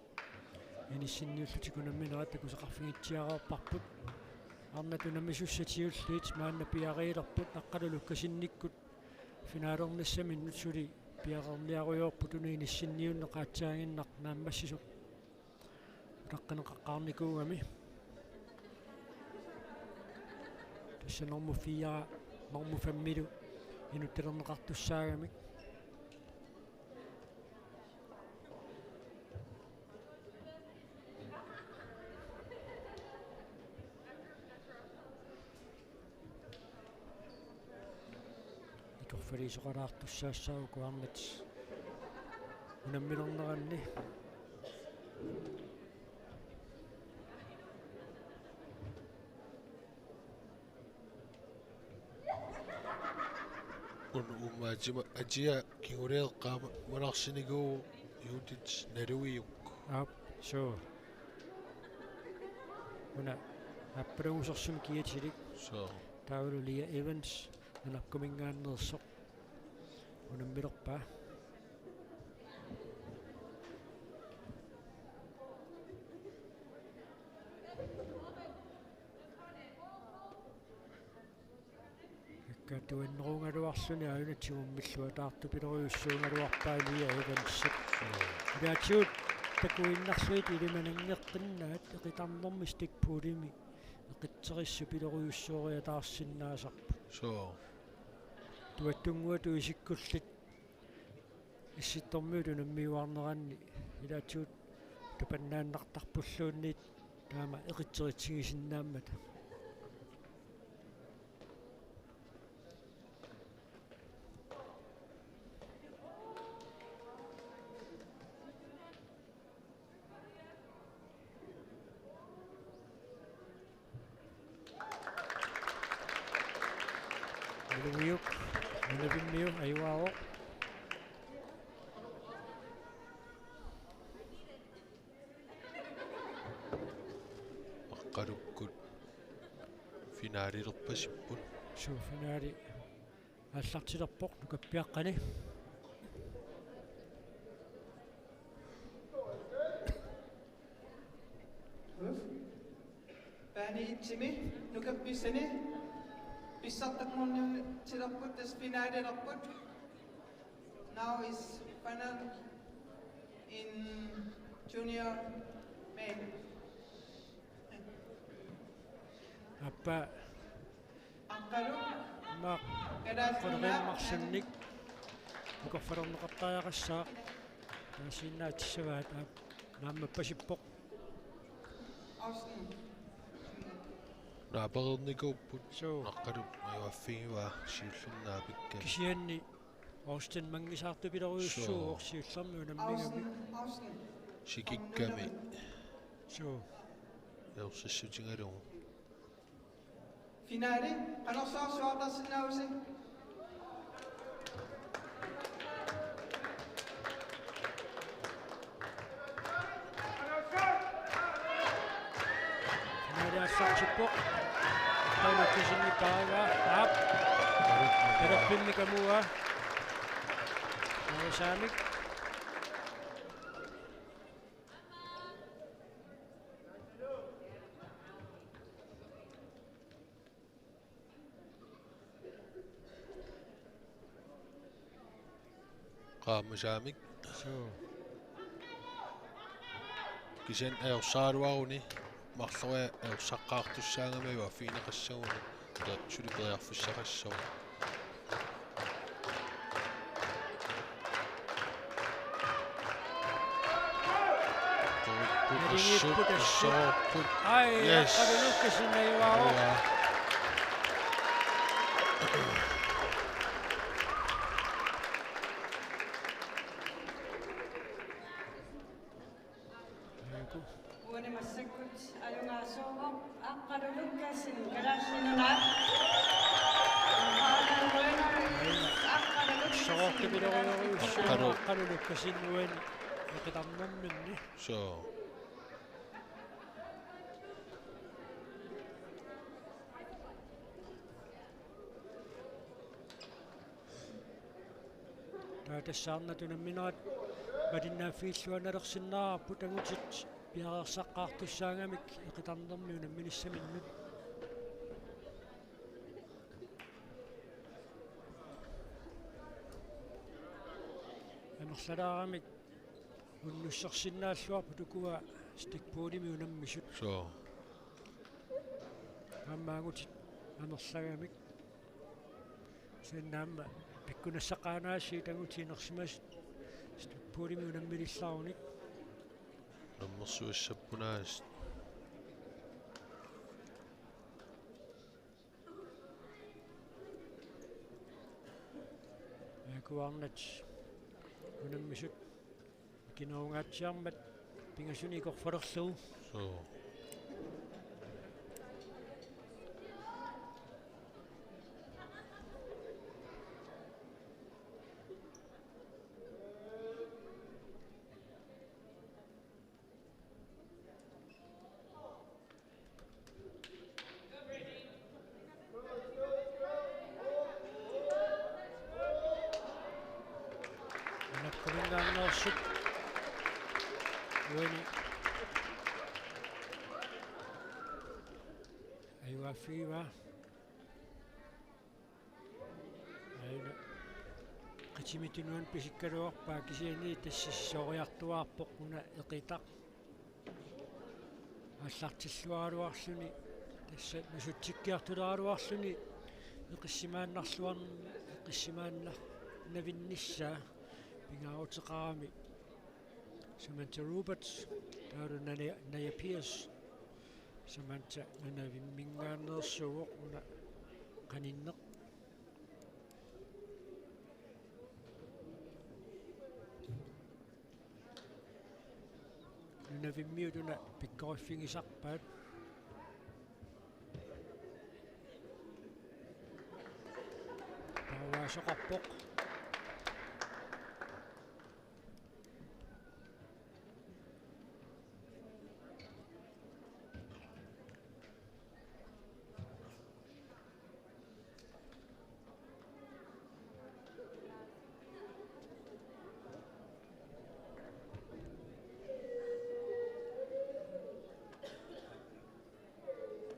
Inissinniullutik unamminerat takusaqarfigitsiareerparput. Arnat unammisussat siulliit maanna piareerparput Aqqalu Lukasenikkut finalernissaminnut suli piareerniarujoorput, una inissinniunneq aatsaaginnaq naammassisoq utaqqineqaqqaarnikuugami. Tassa normu fire, normu femmilu inuttalerneqartussaagamik. Ikorfaliisoqalaartussaassaaq uku arnat unammilerneranni. Una uumaatima atia kinguleeqqaama munarsinikuuvoq Judith Naluiuk. Aap, suu. Una aappalagusersumik kiatilik. Suu. Taavalu Leah Evans, Nunaqquminngaanneersoq, unammilerpaa. Ikkaatuinnerugaluarluni aajuna tigummilluataartupilorujussuugaluarpaa Leah Evans. Ilaatigut takuinnarlugu ilimananngeqqinnaat eqitarnermi stikpulimi eqitserissupilorujussuoriataarsinnaasarput. Suu. Tuattunnguatut isikkullit Issittormiut unammiuarneranni ilaatigut tupannaannartarpulluunniit taama eqitseritsigisinnaammata. Naluiuk, Nunavimmiu ajugaavoq. Aqqalukkut finaalilerpasipput. Suu, finaali aallartilerpoq nukappiaqqani. Baane etsimi nukappissani pissartanngorniutilerput, tassa finaalilerput. Now is final in junior men. Aappaa Aqqalu. Immaqa Kalaallit Nunaat. Quleriammarsinnik ukorfalerneqartariaqassaaq. Taasiinnaatissavaat, aap, naammappasippoq. Austin. Naapereernikuupput. Suu. Aqqalu majuaffigivaa siullernaapikka. Kisianni Austin manngisaartupilorujussuuvoq. Suu. Siullermik unammigami. Austin, Austin. Sikikkami. Suu. Ersissutigalugu. Finaali qanorsuaq suaartarsinnaavusi? Finaali aallartippoq. Taama kisinni paariva. Aap. Kalappimmik amuaa. Aamma saamik. Qaammasaamik. Suu. Kisianni ajorsaraluaruni marloriarluni ajorsaqqaartussaagami ajuaffigineqassaguni. Taava suli periarfissaqassaaq. Naligiipput assut. Assut. Ai, yes. Aqqalu Lukasen ajugaavoq. Ajugaa. Uani massakkut ajugaasuuvoq Aqqalu Lukasen, Kalaallit Nunaat. Aqqalu Lukasen. Aqqalu. Aqqalu Lukasen uani eqitarnerminni. Suu. Taava tassa arnat unamminerat malinnaaffigilluannalersinnaavarput, angutit Piareersaqqaartussaagamik eqitarnermi unamminissaminnut. Amerlalaaramik unnussersinnaalluarput ukua Stikpuulimi unammisut. Suu. Aammaangutit amerlagamik. Sen aamma pikkunassaqaanaasiit angutit inersimasut Stikpuulimi unammilillarunik. Unammersuissappunaasiit. Akuarnat unammisut ikinerungaatsiarmat pingasunik ikorfalerlugu. Suu. Nunap Kuminngaanneersut uani ajugaaffigivaat. Aajuna qitimiittunuan pisikkaluarpaa kisianni tassa sissooriartuaarpoq una eqitaq. Aallartilluaraluarluni tassa nasutsikkiartuleraluarluni eqissimaannarluarn-, eqissimaannavinnissaa pingaaruteqarami Samantha Roberts, taavalu Naja, Naja Pierce. Samantha Nunavimminngaanneersuuvoq una qaninneq. Nunavimmiut una pikkoriffigisarpaat. Paavaasoqarpoq.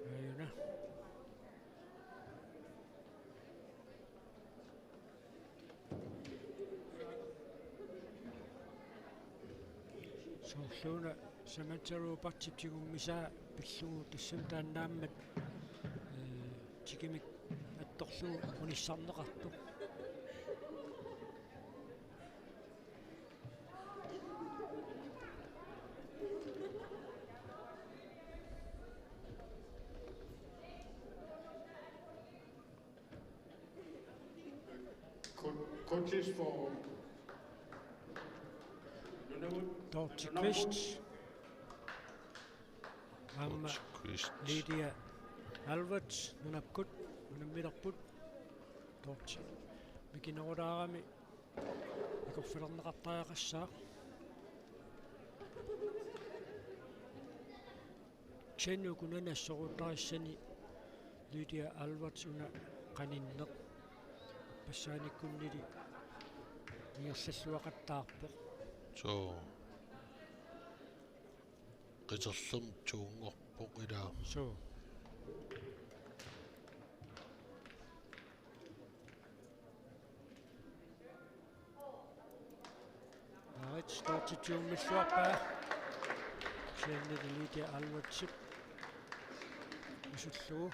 Aajuna. Soorluuna Samantha Robertsip tigummisaa pillugu tassami taannaammat, ee, tikimik attorlugu unissarneqartoq. Co-, coaches for Nunavut. Dorthe Nunavut. Kvist. Aamma Dorthe Kvist. Lydia Alvarez, Nunapkut, unammilerput. Dorthe mikinerulaarami ikorfalerneqartariaqassaaq. Tjennuk una nassoruuttarissani Lydia Alvarez una qaninneq. Appassaaniikkunnili ingerlalluaqattaarpoq. Suu. Qiterlermik tuunngorpoq ilaa. Suu. Aarit Dorthe tuummilluarpaa. Kisianni Lydia Alvarezip isullugu.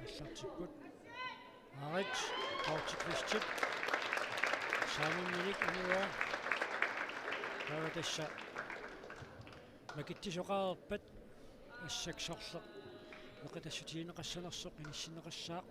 Aallartipput. Aarit, Dorthe Kvistip. Saamimminik unua. Taava tassa makitsisoqareerpat assak sorleq eqitassutigineqassanersoq inissinneqassaaq.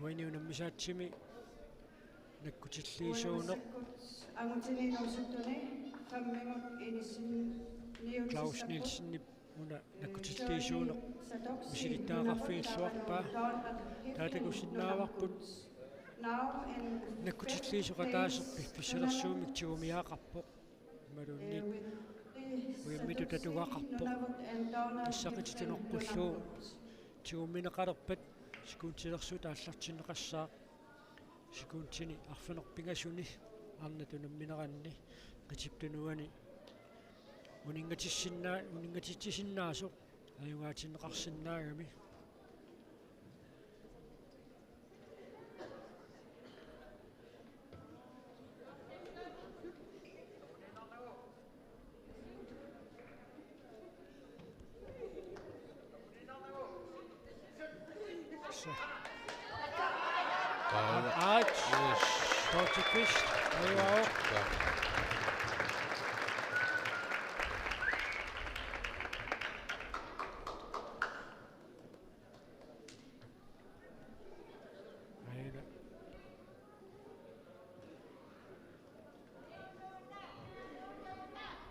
Uani unammisaatsimi nakkutilliisuuneq. Angutini inuusuttuni femminut inissinniutissaput. Claus Nielsenip una nakkutilliisuuneq misilittagaqarfigilluarpaa. Taava takusinnaavarput nakkutilliisoq ataaseq piffissalersuumik tigumiaaqarpoq. Imaluunniit ujammitut atugaqarpoq. Tassa qititanoqqullugu tigummineqalerpat sekundilersuut aallartinneqassaaq. Sekundini arfineq-pingasuni arnat unammineranni qitip tunuani uninngatissinna-, uninngatitsisinnaasut ajugaatinneqarsinnaagami. Aaj. Yes. Tortikvist. Ajuaavoq. Ja. Aina.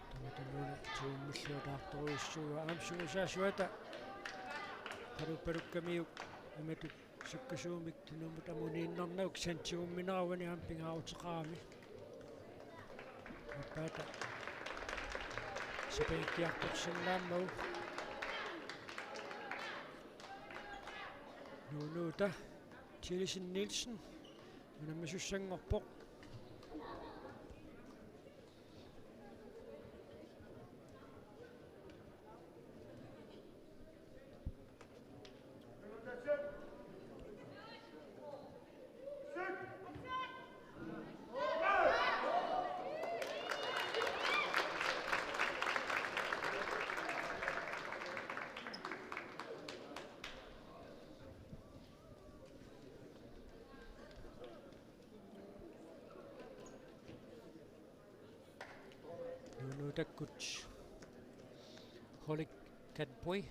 Tamatumuuna tigummilluataartorujussuuaa aamma sungiusaasuata. Qaluppalukkamiuk imatut sukkasuumik tunummut amuniinnarnagu kisianni tigummineruani aamma pingaaruteqarami. Aappaata sapiikkiartorsinnaammagu. Nuunuuta Thielesen Nielsen unammisussanngorpoq. Nuunuutakkut Holik Katpui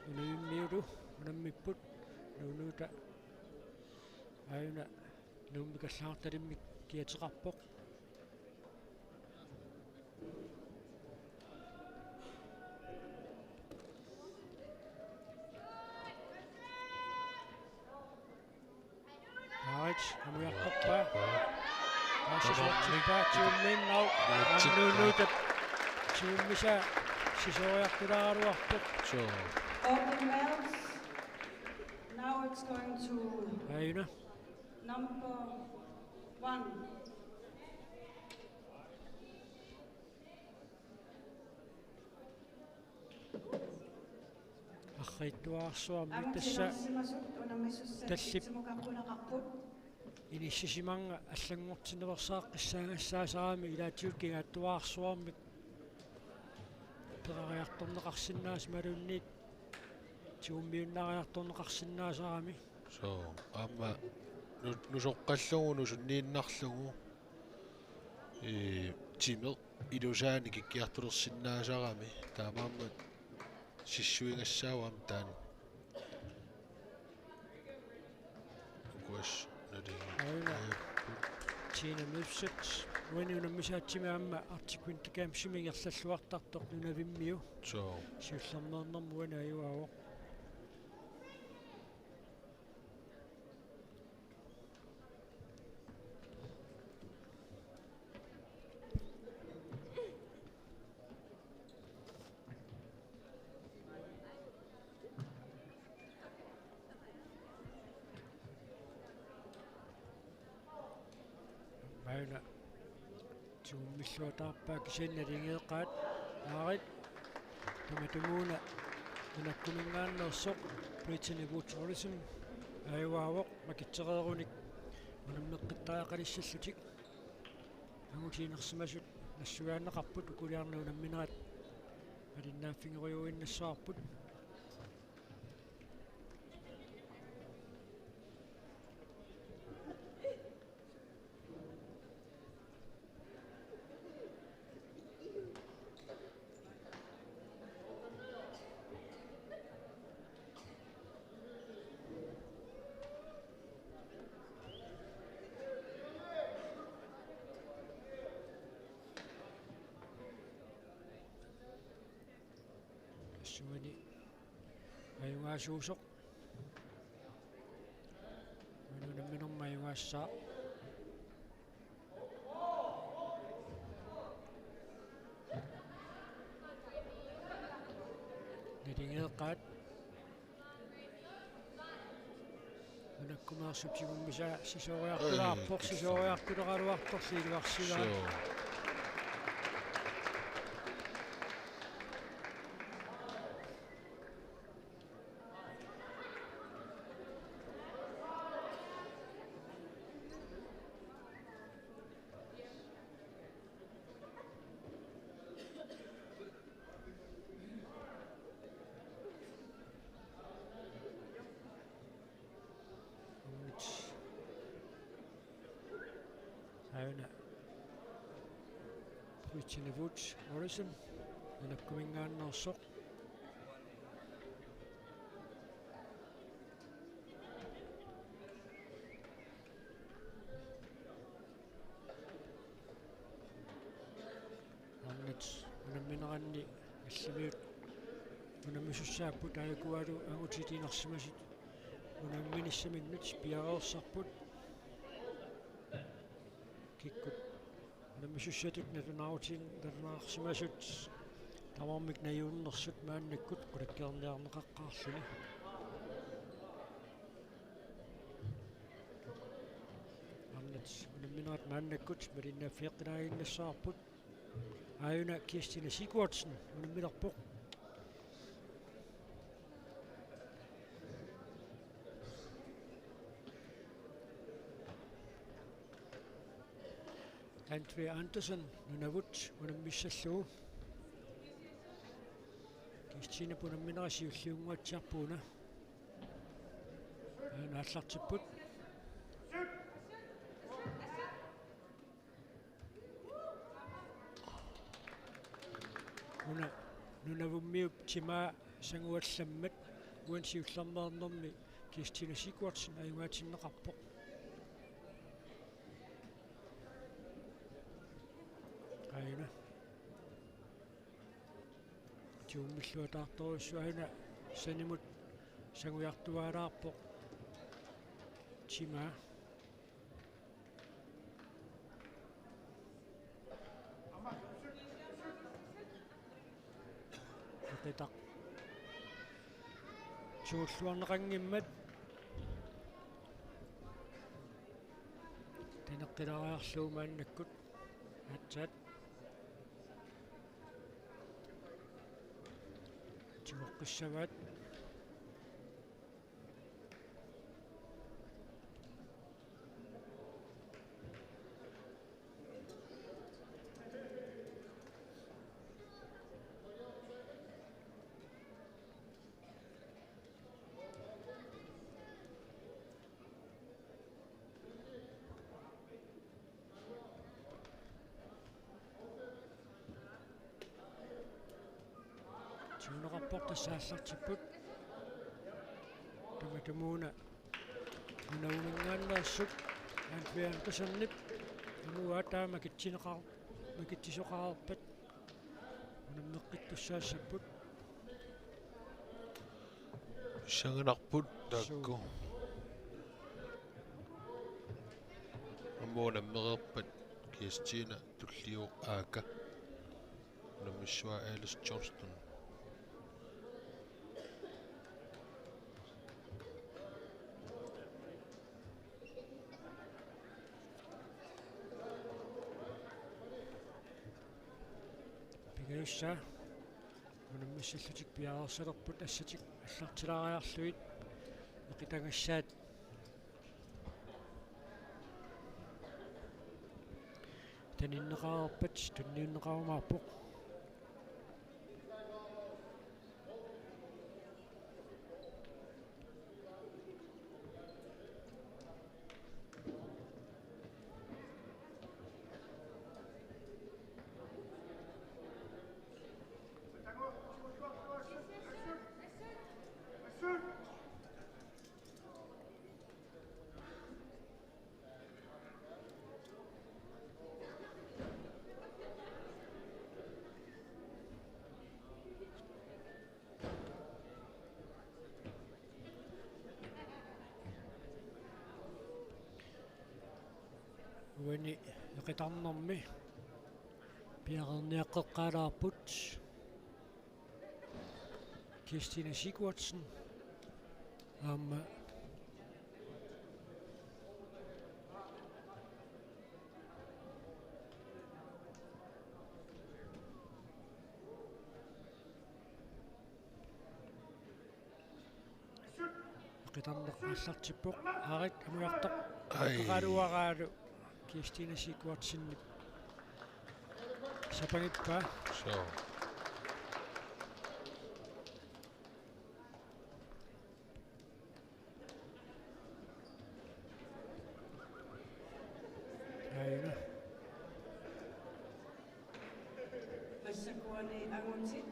unavimmiullu unammipput. Nuunuuta aajuna Nuummi kallaartalimmik kiateqarpoq. Arit, amujartorpaa. Aasisortippaa tiummiinnaq. Nuunuutap tiummisaa sisoriartulaaraluarpoq. Sure. Open belts. Now it's going to aajuna. Number one. Arriitsuararsuarmik tassa tallip inissisimanngilaq allanngortinneqarsaqqissaagassaasarami ilaatigut kingaattuararsuarmik peroriartorneqarsinnaasarami imaluunniit tigummiunnaariartorneqarsinnaasarami. Soo, aamma nu-, nusoqqallugu, nusunniinnarlugu, ee, timeq ilusaani kikkiartulersinnaasarami, taamaammat sissuigassaavoq aamma taanna. Ukuas nali. Aajuna. Tina Mifsut, uani unammisaatsimi aamma Arctic Winter Gamesimi ingerlalluartartoq nunavimmiu. Soo. Siullermeernermut uani ajugaavoq. Aajuna. Tigummilluataarpaa kisianni naligeeqqaat. Aarit. Tamatumuuna manakkuminngaanneersoq Brittany Wood Olsen ajugaavoq makitsereerunik unammeqqittariaqalissallutik. Angutiinersimasut nassuiaanneqarput ukuliarnut unamminerat malinnaaffigerujuinnassavarput. Uani ajugaasuusoq. Uani unamminermi ajugaassaaq. Naligeeqqaat. Manakkumeersup tigummisaa sisooriartulaarpoq, ai, sisooriartuleraluartorli iluarsivaat. Suu. Aamma. Aajuna. Puitsinavut Morrison. Manakkuminngaanneersoq. Arnat unammineranni allamiut unammisussaapput, aajuku aamma angutit inersimasut unamminissaminnut piareersarput. Kikkut unammissussatut nalunaarutigi-, nalunaarsimasut tamarmik najuunnersut maannakkut qulakkeerniarneqaqqaarluni. Arnat unamminerat maannakkut malinnaaffigeqqilaaginnassavarput. Aajuna Kirstine Sigurdsen unammilerpoq. Andrea Andersen Nunavut unammissallugu. Kirstine unamminera siulliunnguatsiarpoq una. Aajuna aallartipput. Una Nunavummiup timaa sanguallammat uani siullermeernermi Kirstine Sigurdsen ajugaatinneqarpoq. Aajuna. Tigummiluaartorujussuaq, aajuna sanimut sangujartuaalaarpoq timaa. Eqitaq. Tigulluarneqanngimmat. Taneqqilaariarlugu maannakkut. Aatsaat. Tigoqqissavaat. Tiguneqarpoq, tassa aallartipput. Tamatumuuna Nunavuminngaanneersoq Andrea Andersenip amuaa taama kitsineqar-, makitsisoqarpat unammeqqittussaassapput. Pissanganarput taakku. Suu. Aamma unammereerpat Kirstine Tulliup Aaka. Unammissuaa Alice Johnston. Pingajussaa unammissallutik piareersalerput, assatik aallartilaariarlugit eqitagassaat. Taninneqareerpat tunniunneqarumaarpoq. Uani eqitarnermi piareerniaqqeqqaalaarput Kirstine Sigurdsen aamma eqitarneq aallartippoq. Aarit amujartoq. Ai. Eqaluaraalu Kirstine Sigurdsenip sapangippaa. Suu. Aina. Massakkuani angutit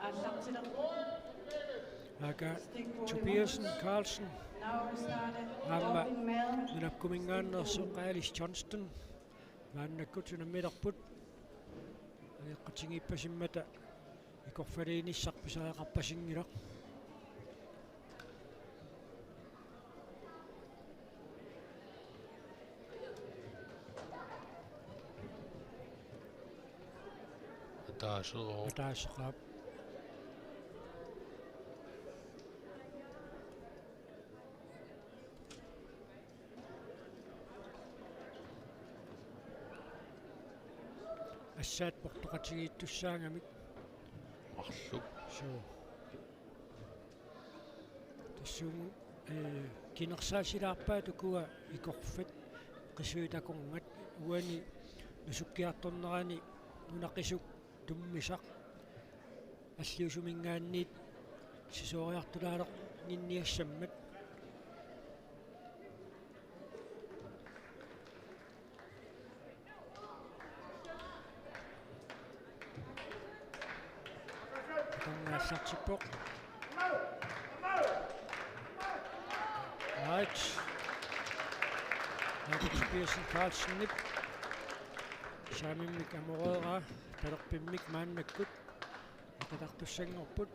aallartilerput. Aka Tobiassen Carlsen aamma nunappuminngaanneersoq Alice Johnston maannakkut unammilerput. Ajoqutigiippasimmata ikorfaliinissaq pisariaqarpasinngilaq. Ataaseq. Ataaseqaaq. Assaat portoqatigiittussaagamik. Marluk. Suu. Tassuugu, ee, kinersaasilaarpaat ukua ikorfat qisuit akorngat uani nusukkiartornerani nunaqisuk tummisaq alliusuminngaanniit sisooriartulaarniassammat. Eqitarneq aallartippoq. Right. Jakob Tobiassen Carlsenip saamimmik amoreeraa talerpimmik maannakkut eqitartussanngorput.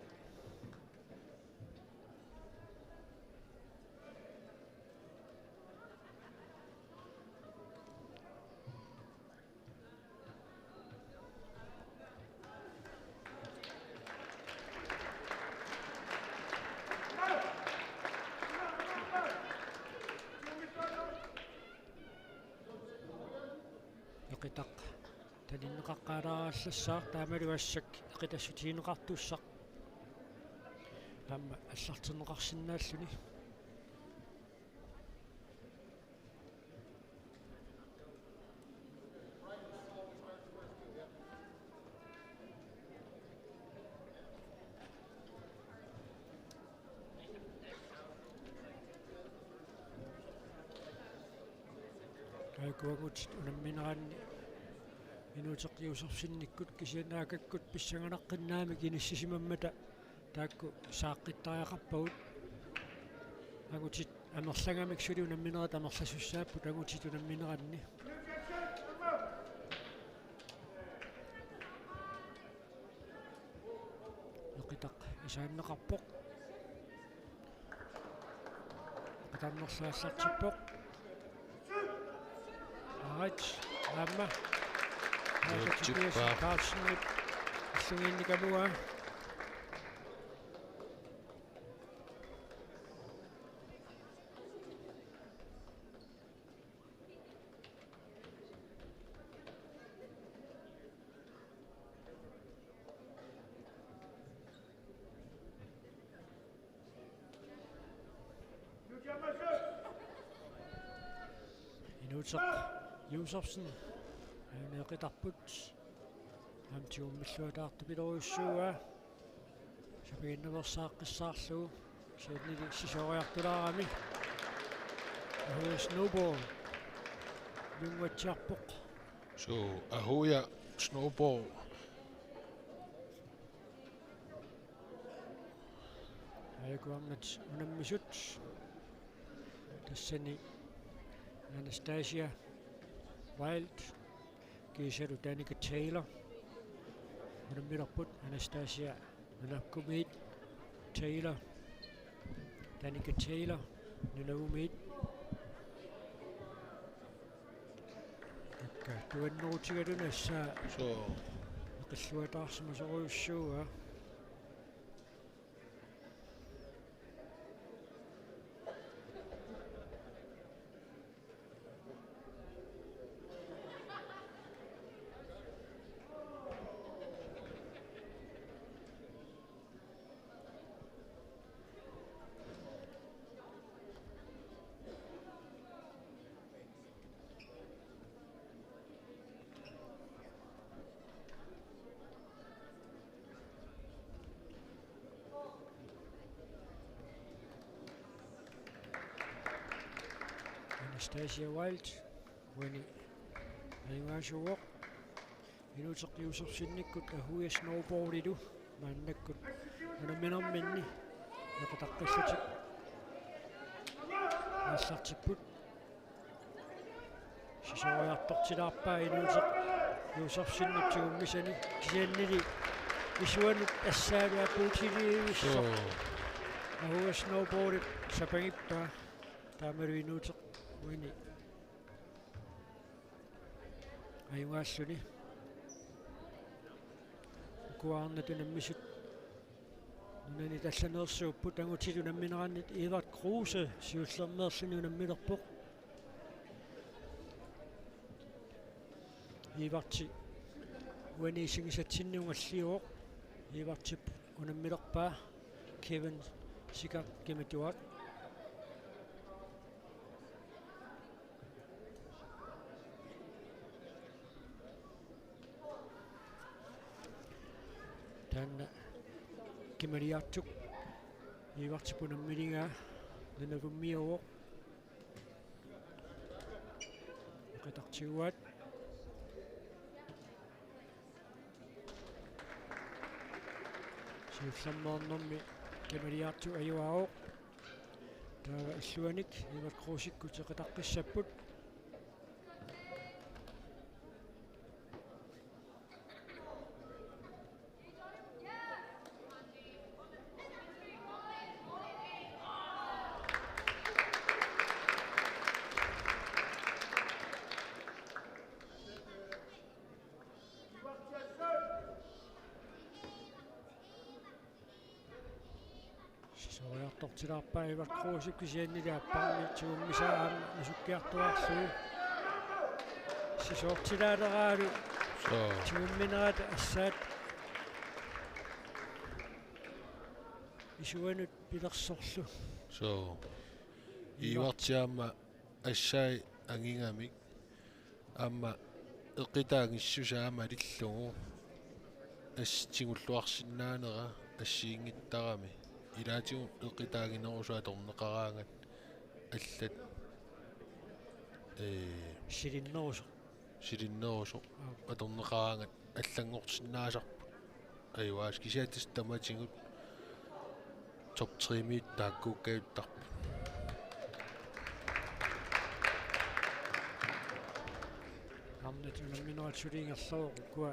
Eqitaq taninneqaqqaalaarallassaaq, taamalu assakka eqitassutigineqartussaq aamma aallartinneqarsinnaalluni. Taakku angutit unammineranni Inuuteq Josefsenikkut kisianni Akakkut pissanganaqqinnaamik inissisimammata taakku saaqqittariaqarpagut. Angutit amerlagamik suli unamminerat amerlasussaapput angutit unammineranni. Eqitaq isaanneqarpoq. Eqitarnerlu aallartippoq. Right, aamma. Nuutsippaa. Tobiassen Carlsenip illugiinnik amuaa. Inuuteq Josefsen aamma eqitarput. Aamma tigummilaartupiloorujussuuaa. Sapiginnaveersaaqqissaarlugu. Kisiannili sisooriartulaarami. Ahuja Snowball ilunnguatsiarpoq. Suu, Ahuja Snowball. Aajuku arnat unammisut. Tassani Anastasia Wild kiisalu Danica Taylor. Unammilerput Anastasia Nunavummiit, Taylor, Danica Taylor Nunavummiit. Tuannerutigaluni assaa. Soo. Eqilluataarsimasorujussuuaa. Anastasia Wild, uani ajugaasuuvoq. Inuuteq Josefsenikkut Ahuja Snowballilu maannakkut unamminerminni eqitaqqillatik aallartipput. Sisoriartortilaarpaa Inuuteq Josefsenip tigummisani, kisiannili isuanut assaalu apuutiliivissoq. Soo. Ahuja Snowballip sapangippaa, taamalu Inuuteq uani ajugaalluni. Ukua arnat unammisut nunanit allaneersuupput, angutit unammineranni Edvard Kruse siullermeerluni unammilerpoq. Edvardi uani isigisatsinni ungalliuvoq. Edvardip unammilerpaa Kevin Sikak Kimituak. Taanna Kimaliartuk Edvardip unammiligaa nunavummiuvoq. Eqitaq tiguaat. Siullermeernermi Kimaliartuk ajugaavoq. Taava illuanik Edvard Krusikkut eqitaqqissapput. Sisoriartortilaarpaa Edvard Krusip, kisiannili aapparmi tigummisaa aamma nasukkiartuaarlugu. Sisoortilaaleraalu. Soo. Tigumminerat assaat isuanut pilersorlu. Soo. Edvard. Edvardip aamma assai angigamik. Aamma eqitaangissusaa malillugu assut tigulluarsinnaanera assigiinngittarami. Ilaatigut eqitaaginerusut atorneqaraangat allat, ee, silinnerusoq. Silinnerusoq. Aap. Atorneqaraangat allanngorsinnaasarput. Ajugaasut, kisianni tassa tamatigut top tre-miit taakkuukkajuttarput. Arnat unamminerat suli ingerlavoq, ukua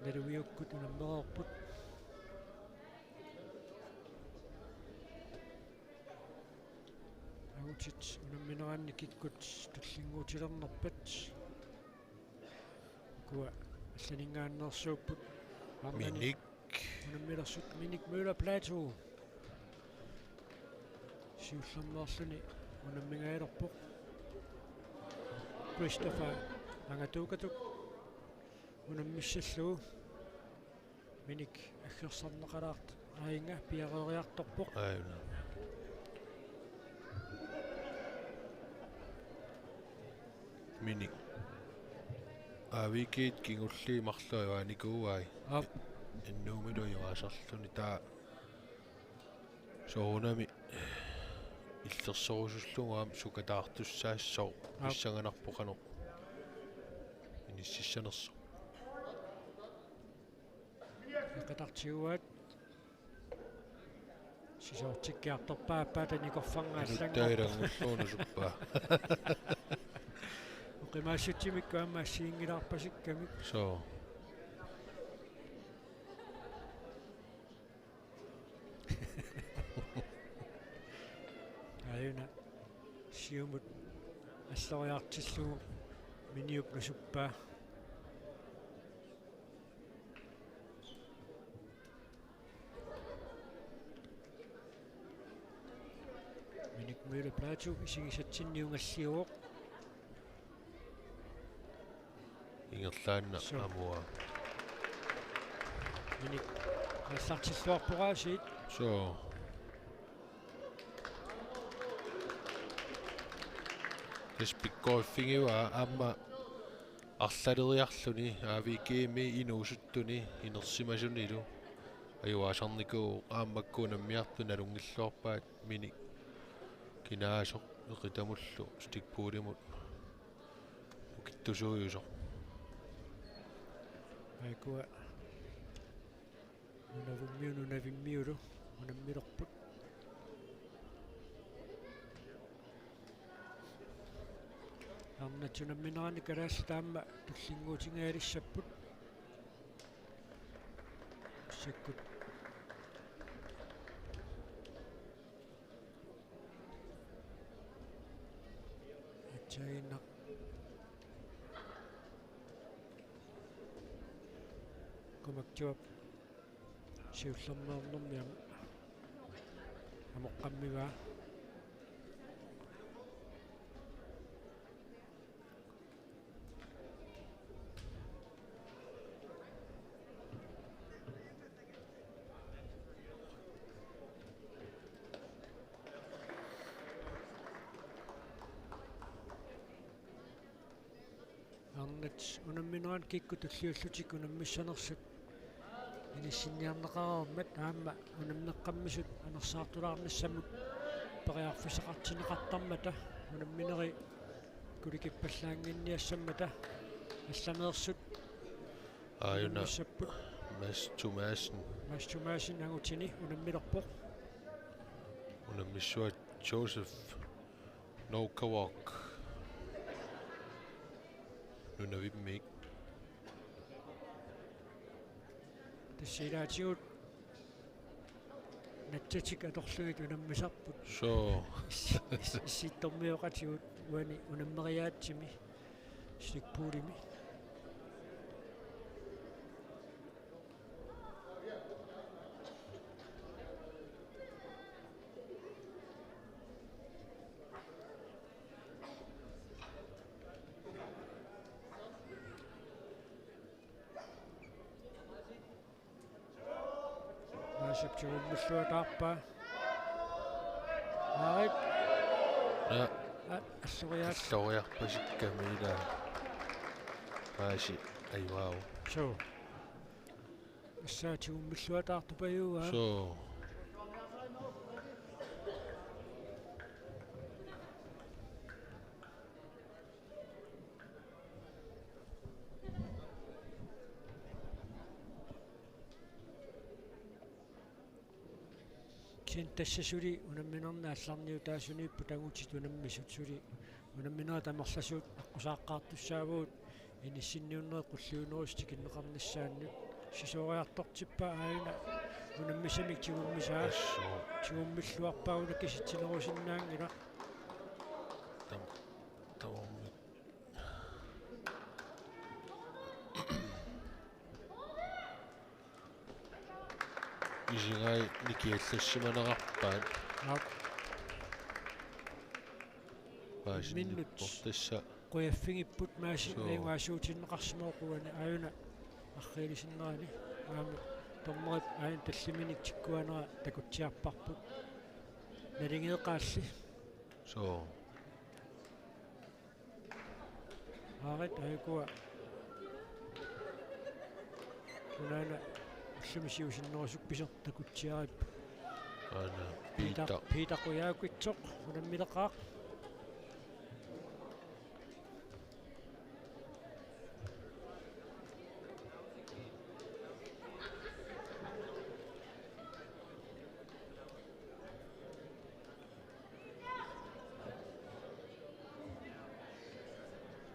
naluviukkut unammereerput. Angutit unammineranni kikkut tullinnguutilernerpat. Ukua allaninngaanneersuupput. Arnani Minik. Unammilersut Minik Møller Platou. Siullermeerluni unammigajalerpoq. Christopher Angatuukatuk unammissallugu. Minik aggersarneqalaartoq aajuna piareeriartorpoq. Aajuna. Minik. A V G-t kingulliit marluk ajugaanikuuai. Aap. N-umilu ajugaasarluni, taava soorunami illersorusullugu aamma sukataartussaassooq. Aap. Pissanganarpoq qanoq inississanersoq. Eqitaq tiguaat. Sisoortikkiartorpaa, aappaata nikorfarnga allanngorpoq. Inuttaagilanngulluunngorpoq. Oqimaassutsimikku aamma assiginngilaarpasikkamik. Soo. Aajuna siumut Alloriartillugu Miniup nasuppaa. Minik Møller Platou isigisatsinniungalliuvoq. Ingerlaannaq. Suu. Amua. Minik aallartilluarpoq aasiit. Suu. Tassa pikkoriffigivaat aamma arlaleriarluni A V G-mi inuusuttuni inersimasunilu. Ajugaasarnikuuvoq aamma makku unammiartut nalunngilluarpaat Minik kinaasoq eqitamullu Stig Puulimut ukittusuujusoq. Aikua. Nunavummiu-, Nunavimmiulu unammilerput. Arnat unamminerani kalaallit taama tullinnguutigigaluassapput. Sakkut. Atsiaginnaq. Kumaktuap siullermeernermi amoqqammivaa. Arnat unammineranni kikkut tulliullutik unammissanersut inissinniarneqareermat aamma unammeqqammisut anersaartulaarnissamut periarfissaqartinneqartarmata unammineri kulikippallaannginniassammata allameersut. Aajuna unammissapput. Mads Thomassen. Mads Thomassen angutini unammilerpoq. Unammissuat Joseph Nokawak. Nunavimmiik. Tassa ilaatigut natsatik atorlugit unammisarput. Suu. Is-, is-, issittormioqatigut uani unammeriaatsimi Stig Puulimi. Maasip tigummilluataarpaa. Aarit. Ja. A-, alloriaat. Alloriarpasikkamik ila. Maasi ajugaavoq. Suu. Tassa tigummilluataartupajugaa. Suu. Kisianni tassa suli unamminerni aallarniutaasuniipput angutit unammisut, suli unamminerit amerlasuut aqqusaaqqaartussaavagut inissinniunnerit qulliunerusut tikinneqarnissaannut. Sisooriartortippaa aajuna unammisamik tigummisaa. Assut. Tigummilluarpaa una kisitsinerusinnaanngilaq. Tam-, tamarmik. Isigai nikiallassimanerarpaat. Aap. Paasinnippoq. Minnut. Tassa. Qujaffigipput Maasi. Suu. Ajugaasuutinneqarsimavoq uani aajuna arriilisinnerani. Aamma dommerit aajuna tallimanik tikkuanera takutsiarparput. Naligeeqaalli. Suu. Aarit, aajukua. Unaana ullumi siusinnerusukkut pisoq takutsiarippoq. Aana, Peter. Peter, Peter Qujaukitsoq unammileqaaq.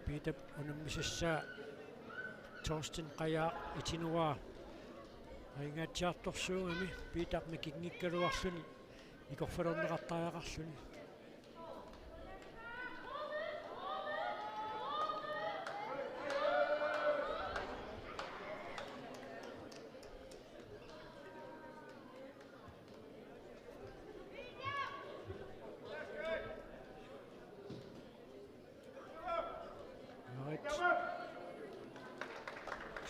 Peterip unammisassaa Thorsten Qajaaq itinuaa. Aingaatsiartorsuugami Peter mikinngikkaluarluni ikorfalerneqartariaqarluni.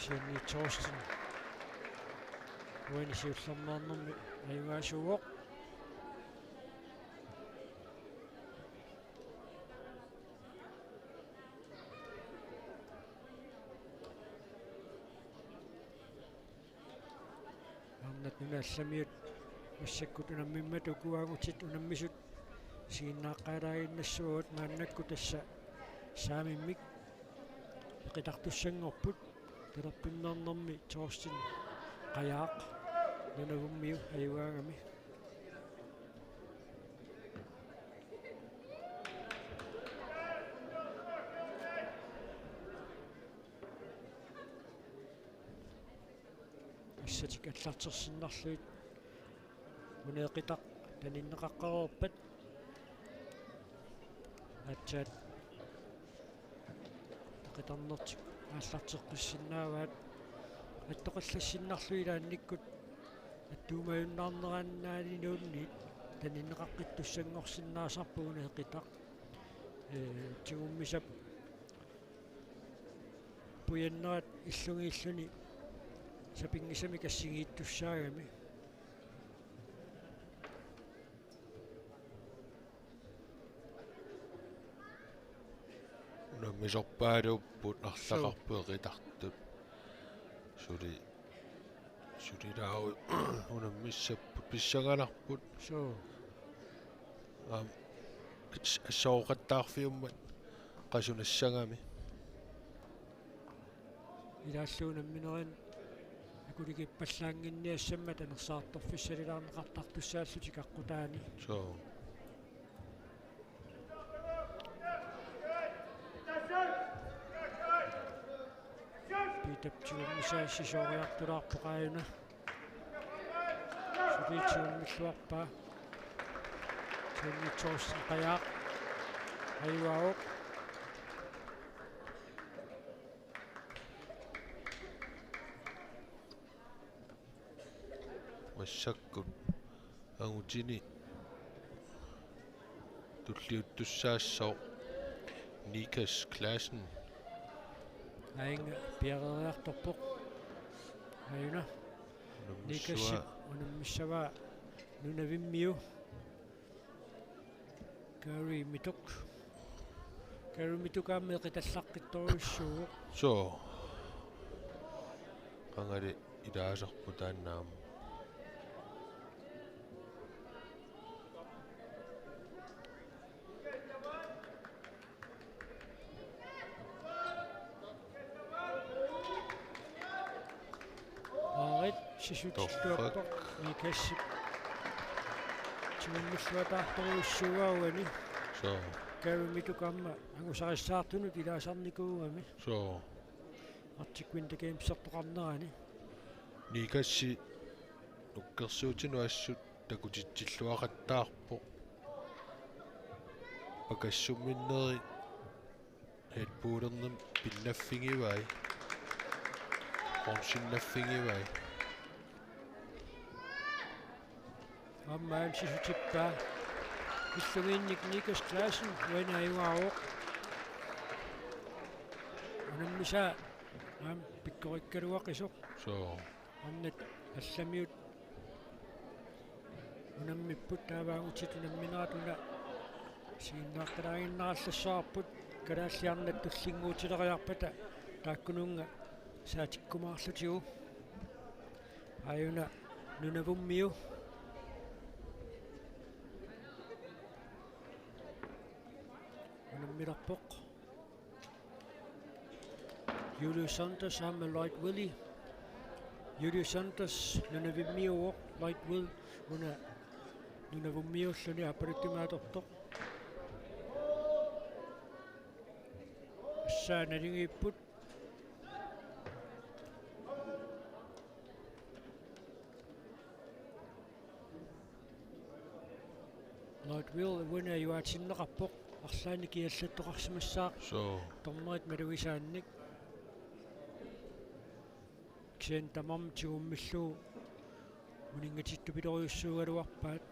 Jenny Thorsten. Uani siullermeernermi ajugaasuuvoq. Arnat Nunat Allamiut massakkut unammimmat, uku uagutit unammisut isiginnaaqqaalaaginnassavat maannakkut tassa saamimmik eqitartussanngorput. Talerpimmeernermi Thorsten Qajaaq Nunavummiu ajugaagami. Assatik allartersinnarlugit una eqitaq taninneqaqqareerpat aatsaat eqitarnertik aallarteqqissinnaavaat. Attoqallassinnarlugit ilaannikkut attuumajunnaarnerannaalinuunniit taninneqaqqittussanngorsinnaasarpoq una eqitaq. Ee, tigummisap pujannerat illugiilluni sapinngisamik assigiittussaagami. Unammisorpaaluupput arlaqarput eqitartut. Suli, suli taava unammissapput pissanganarput. Suu. Aamma as-, assooqattaarfiummat qasunassagami. Ilaallu unamminerit akulikippallaannginniassammat anersaartorfissalilaarneqartartussaallutik aqqutaani. Suu. Piitap tigummisaa sisooriartulaarpoq aajuna. Suli tigummilluarpaa. Jenny Thorsten Qajaaq ajugaavoq. Massakkut angutini tulliuttussaassooq Nikas Clausen. Aajuna piareeriartorpoq. Aajuna. Unammissavaa. Nikasip unammissavaa Nunavimmiu. Gary Mituk. Gary Mituk aamma eqitallaqqittorujussuuvoq. Suu. Qangali ilaasarpoq taanna aamma. Aarit sisutilluarpoq. Torrak. Nikasip tigummilluataartorujussuuaa uani. Suu. Gary Mituk aamma angusarissaartunut ilaasarnikuugami. Suu. Arctic Winter Gamesertoqarnerani. Nikasi nukkersuutinut assut takutitsilluaqattaarpoq. Pakassumminneri Red Bullernermi pinnaffigivai. Bronzinnaffigivai. Aamma sisutippaa. Illugiinnik Nikas Clausen uani ajugaavoq. Unammisaa aamma pikkorikkaluaqisoq. Suu. Arnat Allamiut unammipput, taavaagutit unamminerat una isiginnaaqqalaaginnarallassavarput. Kalaallit arnat tullinnguutileriarpata taakkununnga saatikkumaarlutigu. Aajuna Nunavummiu unammilerpoq. Julius Sanders aamma Lloyd Willy. Julius Sanders Nunavimmiuuvoq, Lloyd Willy una Nunavummiuulluni aappaluttumik atortoq. Tassa naligiipput. Lloyd Willy uani ajuaatinneqarpoq, arlaannik kiallattoqarsimassaaq. Suu. Dommerit malugisaannik. Kisianni tamarmik tigummillugu uninngatittupilorujussagaluarpaat.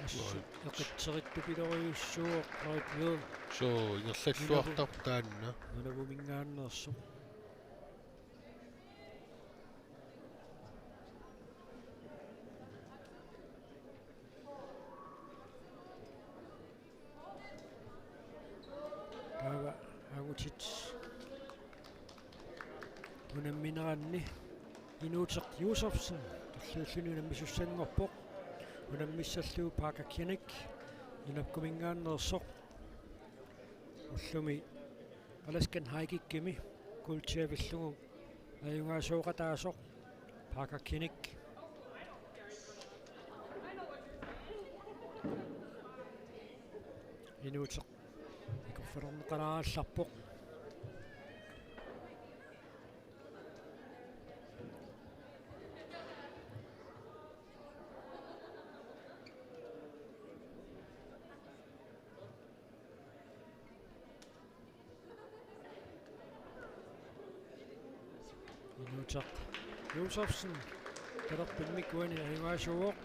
Eqitseritsipilorujussuuvoq Lloyd Hill. Suu, ingerlalluartarpoq taanna. Nunavuminngaanneersoq. Taava angutit unammineranni Inuuteq Josefsen tulliulluni unammisussanngorpoq. Unammissallugu Parker Kinnick, nunappuminngaanneersoq. Ullumi Alaskan High Kickimi kuultiavillugu ajugaasooqataasoq Parker Kinnick. Inuuteq ikorfalerneqalaarallarpoq. Inuuteq Josefsen talerpimmik uani ajugaasuuvoq.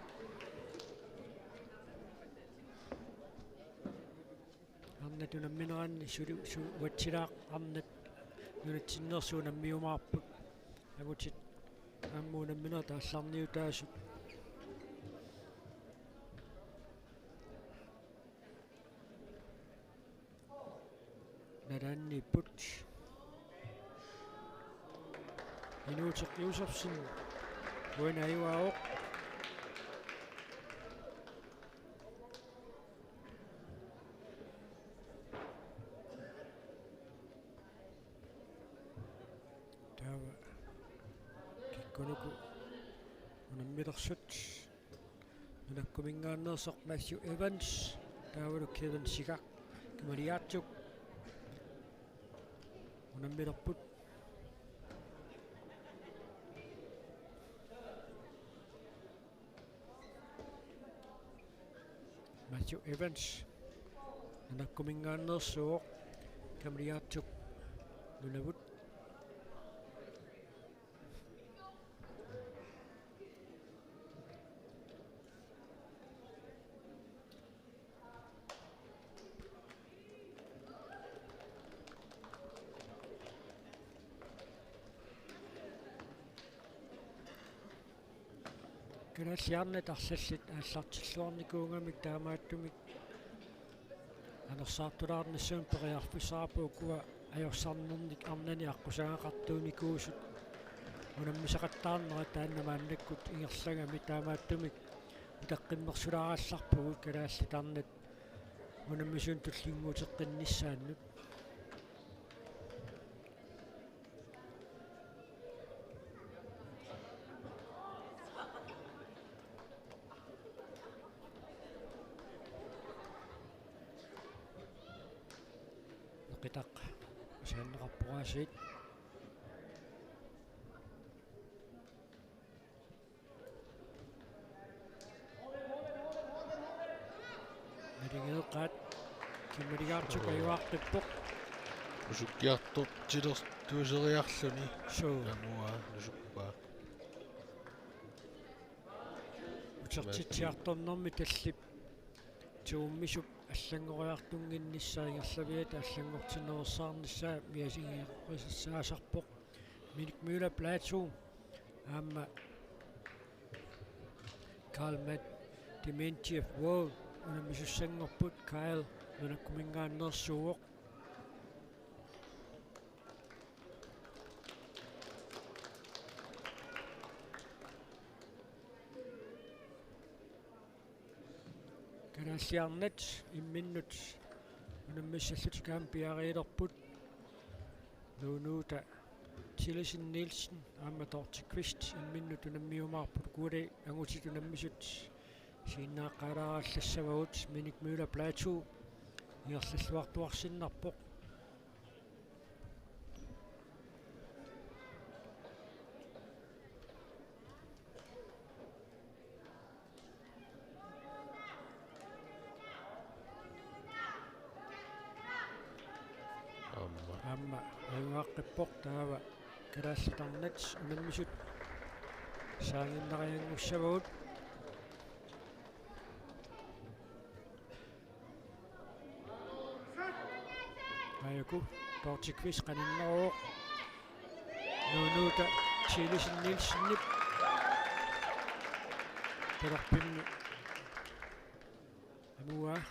Arnat unammineranni suli su-, uatsilaaq arnat nunatsinneersut unammiumaarput. Angutit aamma unamminerat aallarniutaasut. Nalaanniipput. Inuuteq Josefsen uani ajugaavoq. Taava kikkunuku unammilersut. Nunappuminngaanneersoq Matthew Evans, taavalu Kevin Sigak, Kimaliaatsuk unammilerput. Matthew Evans, nunappuminngaanneersuuvoq, Kimaliaatsuk Nunavut. Kalaallit arnat arlallit aallartilluarnikuugamik taamaattumik anersaartulaarnissamut periarfissaqarpugut ukua ajorsarnernik arnani aqqusagaqartuunikuusut unammisaqattaarnerat taanna maannakkut ingerlagami, taamaattumik utaqqimmersulaarallarpugut kalaallit arnat unammisunik tullinnguuteqqinnissaannut. Eqitaq usaanneqarpoq aasiit. Naligiileqqaat Kimaliaatsuk ajugaartippoq. Nusukkiartortilertuuseriarluni. Suu. Anua nusuppaa. Utertitsiartornermi tallip tuummisup allanngoriartunnginnissaa ingerlaviata allanngortinnerussaarnissaa miasingerisassaasarpoq. Minik Møller Platou aamma Karl Matt Dementief World unammisussanngorput, Kyle nunappuminngaanneersuuvoq. Kalaallit arnat imminnut unammissallutik aamma piareerput. Nuunuuta Tillesen Nielsen aamma Dorthe Kvist imminnut unammiumaarput, ukuli angutit unammisut isiginnaaqqaalaarallassavagut. Minik Møller Platou ingerlalluartuarsinnarpoq. Aamma. Aamma ajugaaqqippoq, taava kalaallit arnat unammisut saanginnarianngussavagut. Ajoku Dorthe Kvist qaninneruvoq. Nuunuuta Thielesen Nielsenip talerpimmi amuaa.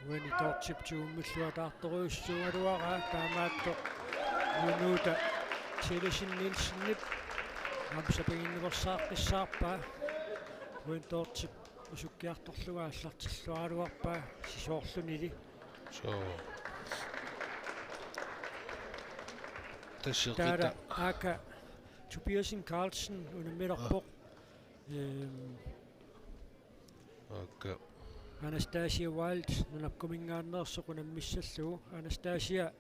Uani Dorthep tigummilluataartorujussuugaluara taamaattoq Nuunuuta Thielesen Nielsenip aamma sapiginniversaaqqissaarpaa. Uani Dorthep usukkiartorlugu aallartilluaraluarpaa sisoorlunili. Soo. Tassa taava qita. Aaka Tobiasen Carlsen unammilerpoq. Ehm, Aaka. Anastasia Wild, Nunapkuminngaanneersoq unammissallugu. Anastasia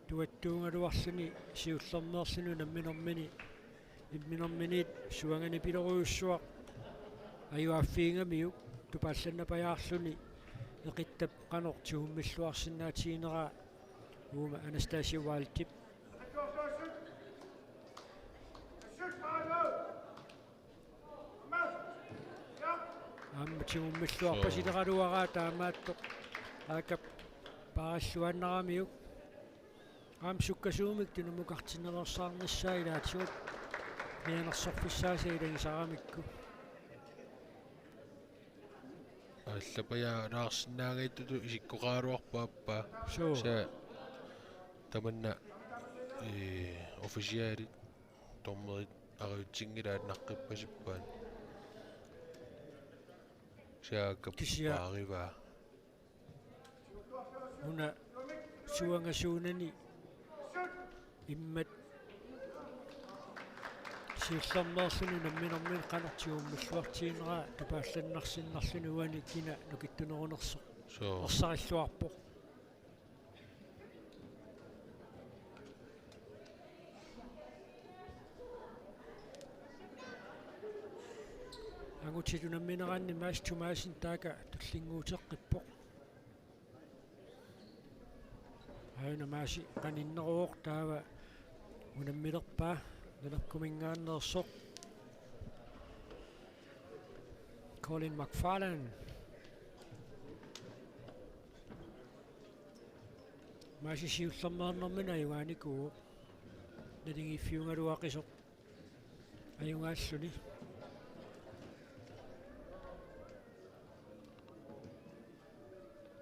tuattuugaluarluni siullermeerluni unamminermini, imminerminiit suanganipilorujussuaq ajugaaffiigamiuk tupaallannapajaarluni eqittap qanoq tigummilluarsinnaatiginera uuma Anastasia Wildip. Aamma tigummilluarpasileraluaraa taamaattoq Aakap paarilluinnaramiuk. Aamma sukkasuumik tunummukartinneqarsaarnissaa ilaatigut mianersorfissaasa ilagisaramikku. Aallapajaalaarsinnaagattutut isikkoqaraluarpoq aappaa. Suu. Tassa tamanna, ee, officialit dommerit arajutsinngilaat naqqippasippaat. Saakka kisianni paarivaa. Una suangasuunani immat siullermeerluni unamminermini qanoq tigummilluartiginera tupaallannarsinnarluni uani kina nukittunerunersoq. Soo. Ersarilluarpoq. Angutit unammineranni Mads Thomassen taakku tullinnguuteqqippoq. Aana Maasi qaninneruvoq taava unammilerpaa Nunapkuminngaanneersoq Colin McFarlane. Maasi siullermeernermini ajugaanikuuvoq. Naligiiffiugaluaqisoq ajugaalluni.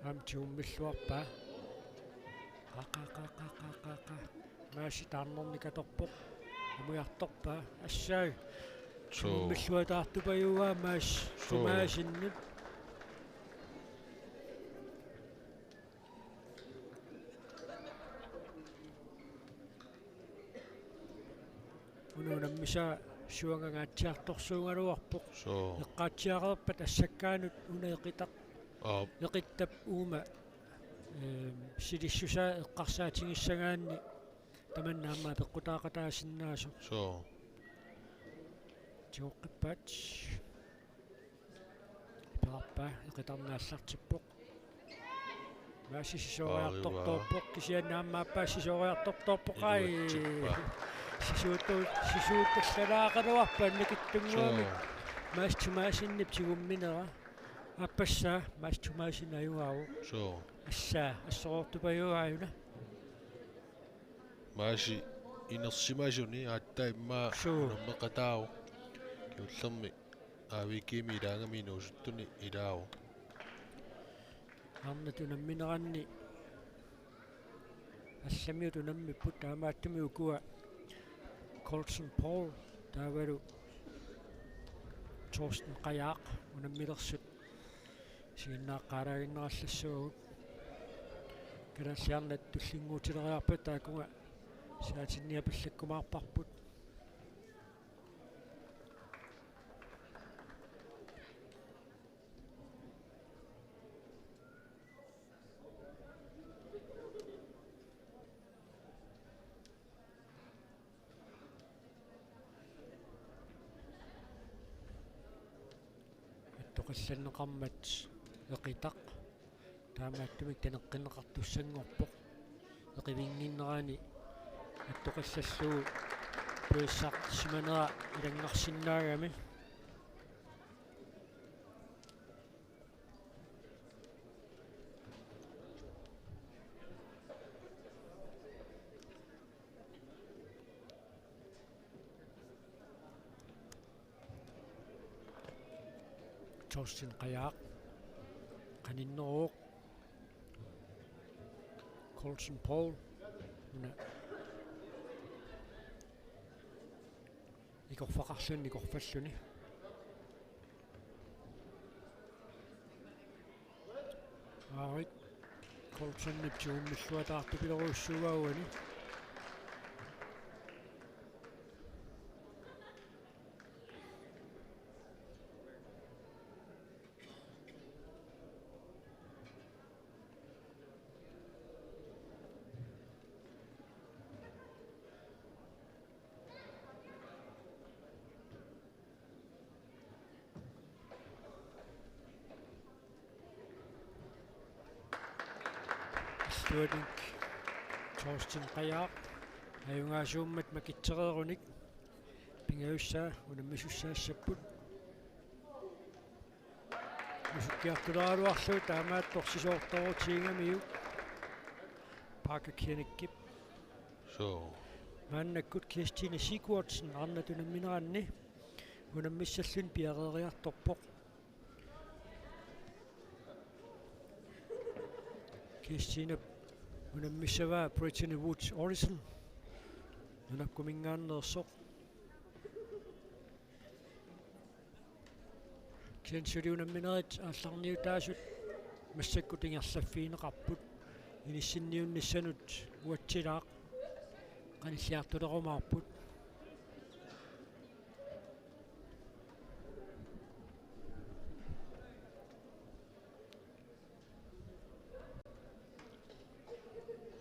Aamma tigummilluarpaa. Qa, qa, qa. Maasi taarnernik atorpoq. Amujartorpaa. Assaai. Suu. Tigummilluataartupajuaa Maasi. Suu. Thomassenip. Una unammisaa suangangaatsiartorsuugaluarpoq. Soo. Eqqaatsiareerpat assakkaanut una eqitaq. Aap. Eqittap uuma, ehm, silissusaa eqqarsaatigissagaanni tamanna aamma peqqutaaqataasinnaasoq. Soo. Tigoqqippaat. Iperarpaa eqitarneq aallartippoq. Maasi sisoriartortoorpoq, kisianni aamma aappaa sisoriartortoorpoq, ai. Iluatsippa. Sisuutu-, sisuutallalaaqaluarpaa annikitsunnguamik. Soo. Maasi Thomassenip tigumminera. Aappassaa Maasi Thomassen ajugaavoq. Soo. Assaa, assoroortupajuaa una. Maasi inersimasuni aatsaat immaqa. Suu. Unammeqataavoq. Kingullermi A V G-mi ilaagami inuusuttuni ilaavoq. Arnat unammineranni allamiut unammipput, taamaattumik ukua Colson Paul taavalu Thorsten Qajaaq unammilersut isiginnaaqqaalaaginnerallassuugut. Kalaallit Arnat tullinnguutileriarpata taakkununnga saatinniapallakkumaarparput. Qallanneqarmat Eqitaq taamaattumik taneqqinneqartussanngorpoq. Eqivinnginnerani attoqallallugu pujassaarsimanera ilanngarsinnaagami. Torsten Qajaaq qaninneruvoq. Colson Paul una ikorfaqarluni ikorfalluni. Aarik Colsonip tigummilluataartupilorujussuugaa uani. Illuanik Torsten Qajaaq ajugaasuummat makitsereerunik pingajussaa unammisussaassapput. Nusukkiartuleraluarlugu taamaattoq sisoortorutigigamiuk Parker Kienikip. So. Maannakkut Kirstine Sigurdsen arnat unammineranni unammissalluni piareeriartorpoq. Kirstinep unammissavaa Brittany Woods Olsen, Nunapkuminngaanneersoq. Kisianni suli unamminerit aallarniutaasut massakkut ingerlaffigineqarput, inissinniunnissanut uatsilaaq qanilliartulerumaarput.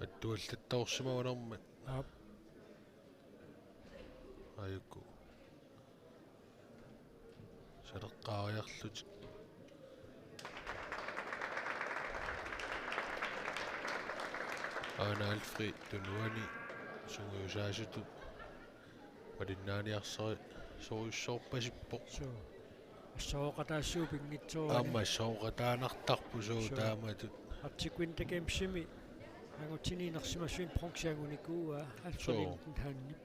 Attuallattaarsimagunarmat. Aap. Aajuku. Saleqqaariarlutik. Aana Alfred tunuani sungiusaasutut malinnaaniarsarisorujussuarpasippoq. Suu. Assooqataassuup pinngitsoorani. Aamma assooqataanartarpoq suu. Suu. Taamatut. Arctic Winter Gamesimi angutini inersimasumi bronze angunikuuaa Alfred Lindenhanip.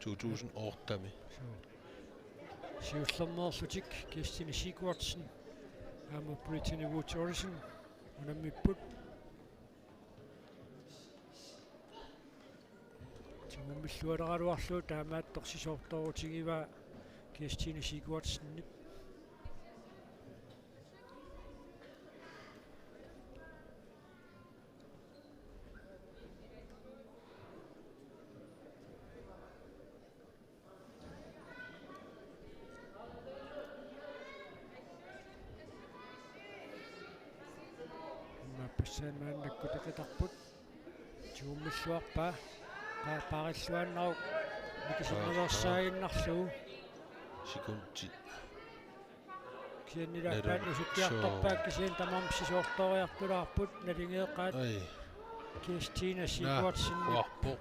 To tusind otte-mi. Suu. Siullermeerlutik Kirstine Sigurdsen aamma Brittany Woods Olsen unammipput. Tigummillualeraluarlugu taamaattoq sisoortoorutigivaa Kirstine Sigurdsenip. Imaappassaan maannakkut Eqitarput tigummilluarpaa. Qa-, paarilluaannaruk nikisinnaveersaaginnarlugu. Sekundi. Kisianni ilaappaat nalun-, nusukkiartorpaat suu. Kisianni tamarmik sisoortooriartulaarput nalingeeqaat. Ai. Kirstine Sigurdsen. Naa, uarpoq.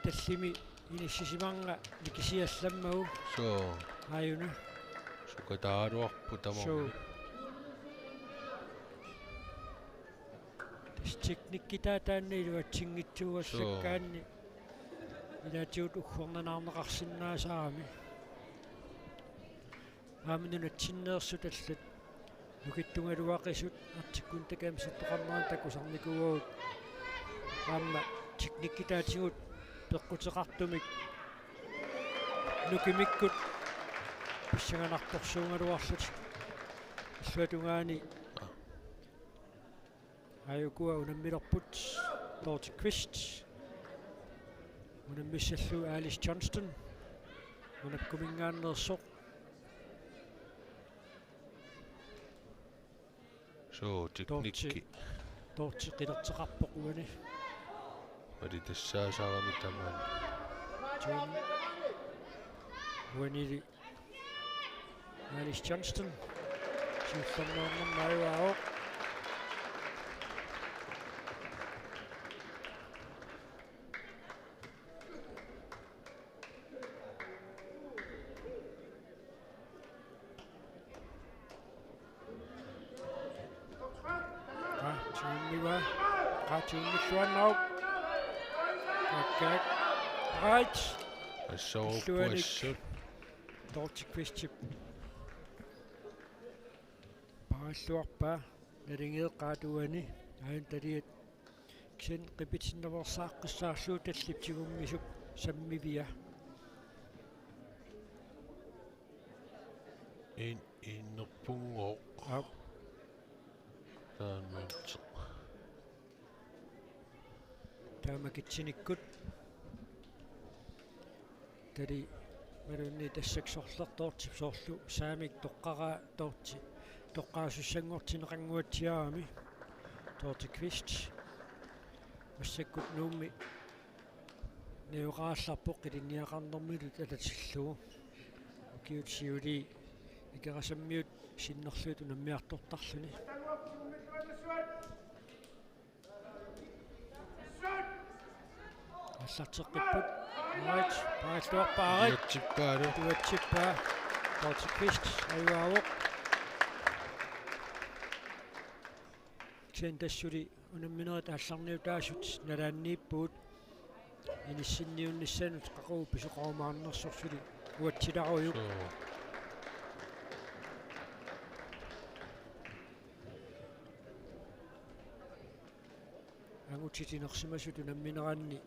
Tallimi inissisimanngilaq nikisiallammagu. Suu. Aajuna. Sukataagaluarpoq tamarmik. Suu. Tassa teknikkitaa taanna iluatsinngitsuugassakkaanni. Suu. Ilaatigut uggornanaarneqarsinnaasarami. Aamma nunatsinneersut allat nukittugaluaqisut Arctic Winter Gamesittoqarneranni takusarnikuuagut. Aamma teknikkitaatigut peqquteqartumik nukimikkut pissanganartorsuugaluarlutik. Illuatungaani aajukua unammilerput Dorte Kvist. Unammissallugu Alice Johnston. Nunapkuminngaanneersoq. Suu, teknikki. Dorte, Dorte qilerteqarpoq uani. Malitassaasarami tamaani. John. Uanili Alice Johnston. Siullermeernermi ajugaavoq. Qa-, tiummivaa. Qa-, tiummilluinnarpoq. Akkaak. Right. Assut Illuanik. Puassut. Dorthe Kvistip paaralluarpaa. Naligeeqqaat uani. Aajuna taliat. Kisianni qipitinnaveersaaqqissaarlugu tallip tigummisup sammivia. In-, innerpunngooq. Aap. Taannaatsoq. Taama kitsinikkut. Tali imaluunniit tassa sorleq Dorthep soorlu saamik toqqaraa Dorthe. Toqqaasussanngortinneqannguatsiarami. Dorthe Kvist. Massakkut Nuummi najugaqarallarpoq qilinniaqarnermilu atatillugu. Ukiut siulii Ikerasammiut sinnerlugit unammiartortarluni. Aallarteqqipput. Right, paaralluarpaa Aarit. Atuatsippaalu. Atuatsippaa. Dorthe Kvist ajugaavoq. Kisianni tassuli unamminerit aallarniutaasut nalaanniippugut. Inissinniunnissaanut qaqugu pisoqarumaarnersoq suli uatsilarujuk. Suu. Angutit inersimasut unammineranni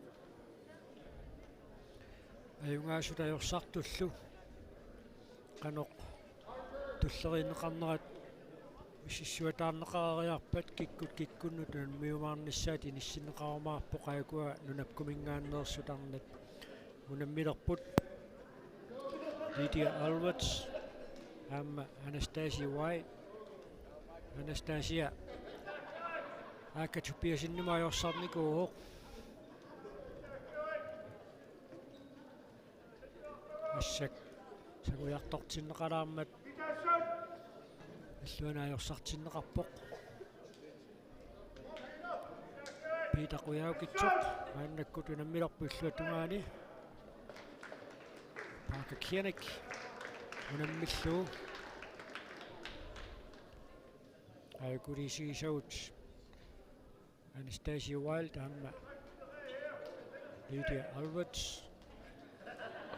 ajugaasut ajorsartullu qanoq tulleriinneqarnerat misissuataarneqareeriarpat kikkut kikkunnut unammiumaarnissaat inissinneqarumaarpoq, aajukua nunappuminngaanneersut arnat. Unammilerput Lydia Alvarez aamma Anastasia Wild. Anastasia Aakka Tobiasseninnut ajorsarnikuuvoq. Massakkut sangujartortinneqalaarmat illuanut ajorsartinneqarpoq. Peter Qujaukitsoq maannakkut unammilerpoq illuata tungaani. Parker Kiernik unammillugu. Aajukua isigisagut Anastasia Wild aamma Lydia Alvarez.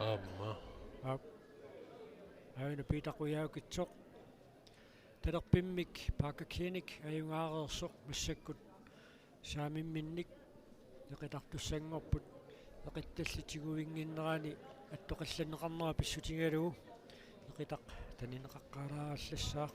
Aamma. Aap. Aajuna Peter Qujaukitsoq. Talerpimmik Parker Kiernik ajugaareersoq massakkut saamimminnik eqitartussanngorput eqittallit tiguinnginnerani attoqallanneqarnera pissutigalugu eqitaq tanineqaqqaalaarallassaaq.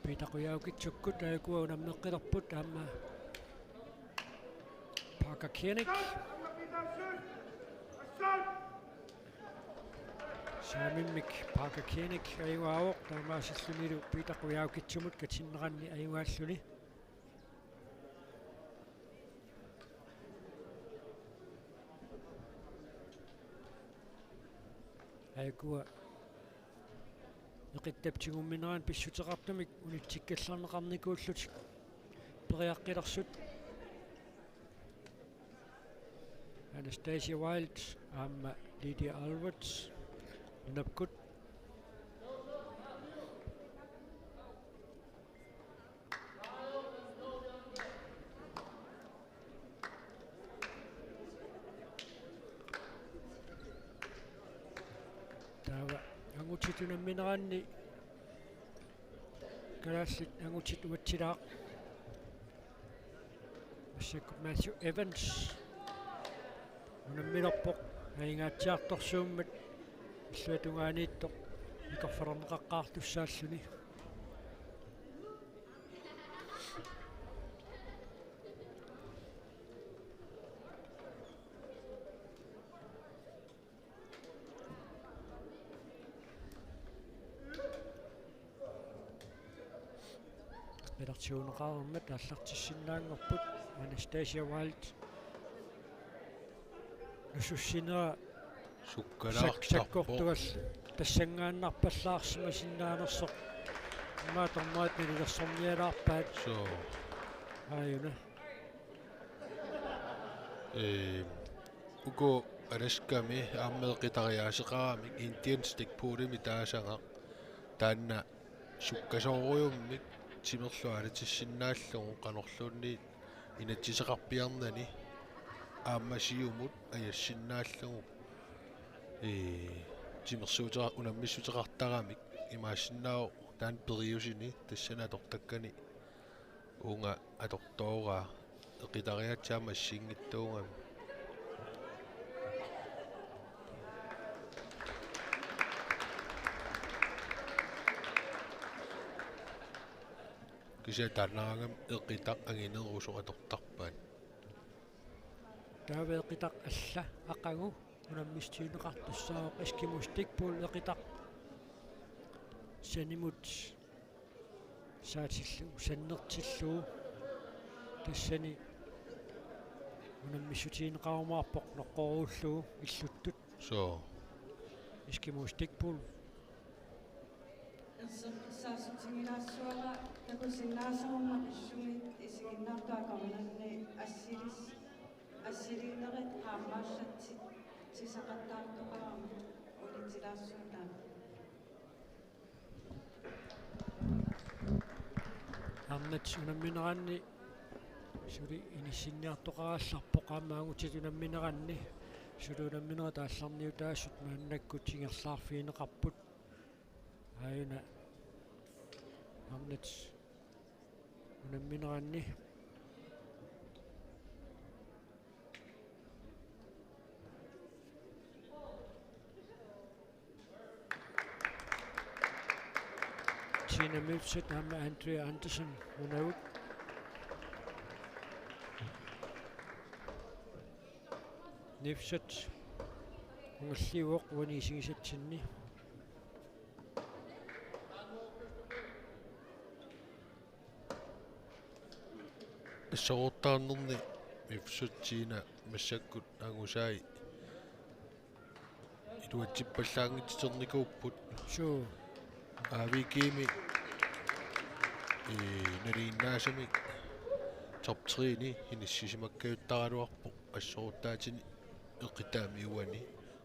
Peter Qujaukitsukkut aajukua unammeqqilerput aamma Parker Kiernik. Saamimmik Parker Kiernik ajugaavoq taamaasillunilu Peter Qujaukitsumut katinneranni ajugaalluni. Aajukua eqittap tigumminerani pissuteqartumik unitsikkallarneqarnikuullutik periaqqilersut. Anastasia Wild aamma Lydia Alvarez nunapkut. Taava angutit unammineranni kalaallit angutit uatsilaaq. Massakkut Matthew Evans unammilerpoq, ajugaatsiartorsuummat illuatungaaniittoq ikorfalerneqaqqaartussaalluni. Pelartiuneqareermat aallartissinnaanngorput Anastasia Wild. Nusussinera Sukkalaartarpoq. Sakkortugallu tassanngaannarpallaarsimasinnaanersoq. Immaqa dommerit nalilersornialaarpaat. Soo. Aajuna. Ee, uku Alaskami aamma eqitariaaseqaramik Indian Stakepulimi taasagaq. Taanna sukkasoorujummik timerluartissinnaallugu qanorluunniit inatsiseqarpiarnani aamma siumut ajassinnaallugu. Ee, timersuuteqa-, unammissuteqartaramik imaassinnaavoq taanna periusini tassani atortakkani uunga atortooraa eqitariaatsit aamma assigiinngitsuugami. Kisianni taannaraangami eqitaq anginerusoq atortarpaat. Taava eqitaq alla aqagu unammissutigineqartussaavoq Eskimo Stakepole eqitaq. Sanimut saatillugu, sannertillugu. Tassani unammissutigineqarumaarpoq noqqorullugu illuttut. Soo. Eskimo Stakepole. Erseqqissaassutigilaassuara takusinnaasarummat ussumit isiginnaartut akornanni assilis-, assiliinerit qaammaarlatsit tusaqattaartoqarami unitsilaassuutaat. Arnat unammineranni suli inissinniartoqarallarpoq aamma angutit unammineranni suli unamminerat aallarniutaasut maannakkut ingerlaarfigineqarput. Aajuna arnat unammineranni. Tina Møtset aamma Andrea Andersen unavut. Nipset ungalliuvoq uani isigisatsinni. Assorortaarnerni Mifsut Tina massakkut angusai iluatsippallaanngitsuternikuupput. Suu. A V G-mi, ee, nalinginnaasumik top tre-ni inissisimakkajuttaraluarpoq assorortaatini eqitaami uani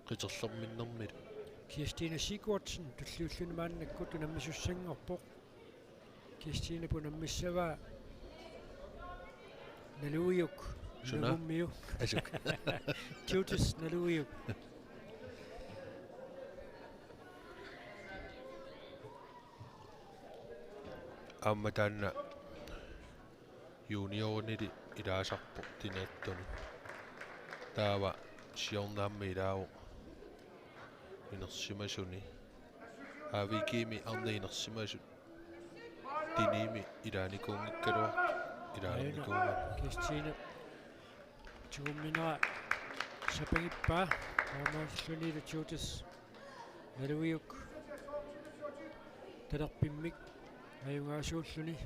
qiterlerminnermilu. Kirstine Sigurdsen tulliulluni maannakkut unammisussanngorpoq. Kirstine unammissavaa Naluiuk. Suna? Nagummiu. Asuk. Judas Naluiuk. Aamma taanna juniorinili ilaasarpoq Tineertuni. Taava siorna aamma ilaavoq inersimasuni. A V G-mi arnat inersimasut Tiniimi ilaanikuunngikkaluartut. Ilaanikuunngikkaluartut. Kirstine. Tigumminera sapangippaa. Aamma ullunilu Judas Naluiuk. Talerpimmik. Ajugaasuulluni.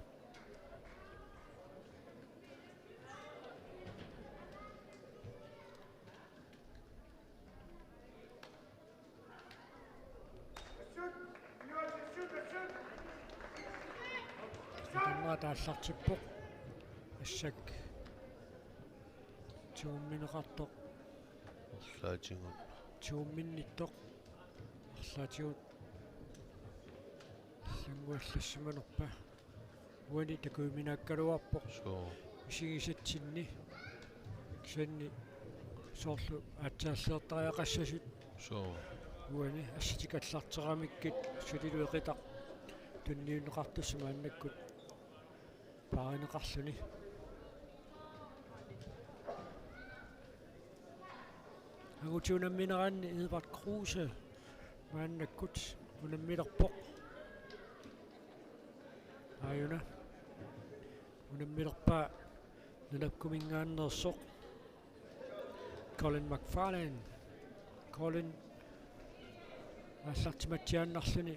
Taanna taallartippoq. Assaq. Tigummineqartoq. Arlaatigut. Tigumminnittoq. Arlaatigut. Ilannguallassimanerpa. Uani takujuminaakkaluarpoq. Soo. Isigisatsinni. Kisianni soorlu aatsaalliortariaqassasut. Soo. Uani assatikkallarteramikkit sulilu eqitaq tunniunneqartussaq maannakkut paarineqarluni. Angutit unammineranni Edvard Kruse maannakkut unammilerpoq. Aajuna. Unammilerpaa nunappuminngaanneersoq Colin McFarlane. Colin aallartimatsiaannarluni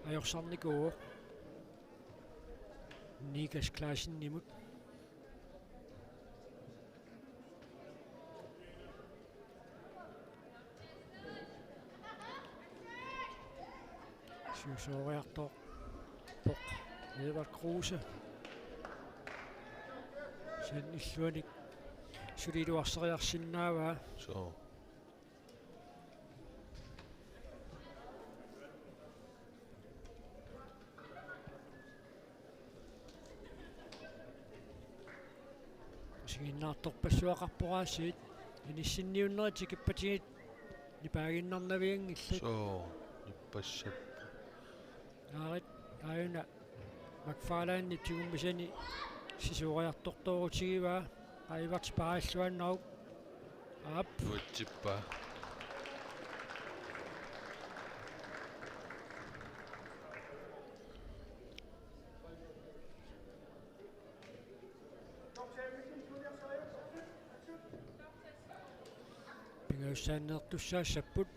ajorsarnikuuvoq. Nikas Claessenimut. Siusooriartorpoq Edvard Kruse. Sen illuanik suli iluarseriarsinnaavaa. Suu. Isiginnaartorpassuaqarpoq aasiit. Inissinniunnerit tikippatigit nipaaginnarnavianngillat. Suu, nippassappoq. Aarit, aajuna McFarlane tigummisani sisooriartortoorutigivaa, Evert paaralluaannaruk. Aap. Iluatsippaa. Pingajussaanneertussaassapput.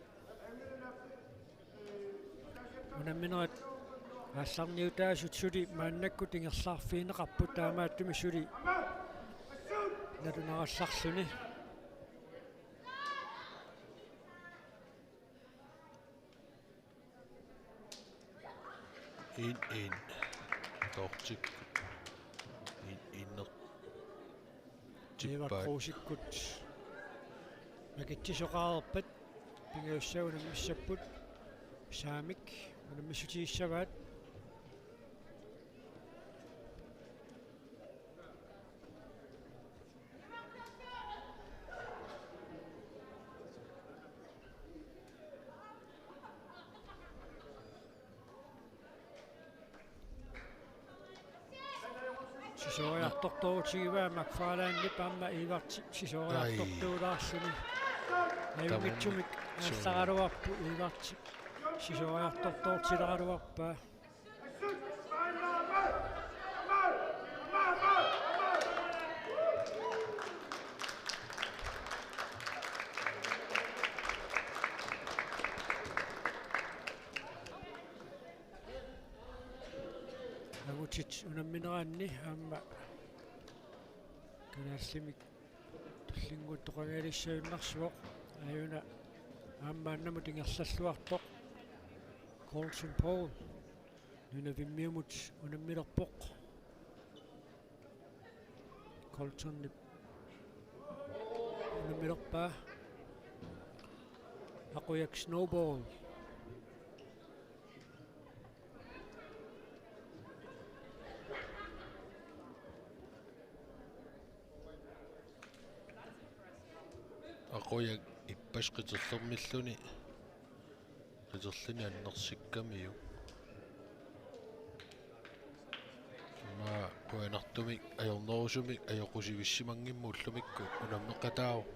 Unamminerit aallarniutaasut suli maannakkut ingerlaarfigineqarput, taamaattumik suli nalunarallarluni. En, en. Tortik. En, en. Edvard Krusikkut makitsisoqareerpat pingajussaat unammissapput. Saamik unammissutigissavaat. Sisooriartortoorutigivaa McFarlanep aamma Evertip sisooriartortuulaarluni. Ai. Ajunngitsumik aallaraluarpoq Evertip sisooriartortoortileraluarpaa. Angutit unammineranni aamma kalaallimik tullinnguuttoqanngilissajunnaarsuaq. Aajuna aamma maannamut ingerlalluarpoq Colton Paul. Nunavimmiumut unammilerpoq. Coltonip unammilerpaa. Aqujak Snowball. Aqujak ippassaq qiterlermilluni. Qiterluni annersikkamiuk. Ima qujanartumik ajornerusumik ajoqusivissimanngimmata ullumikkut unammeqataavoq.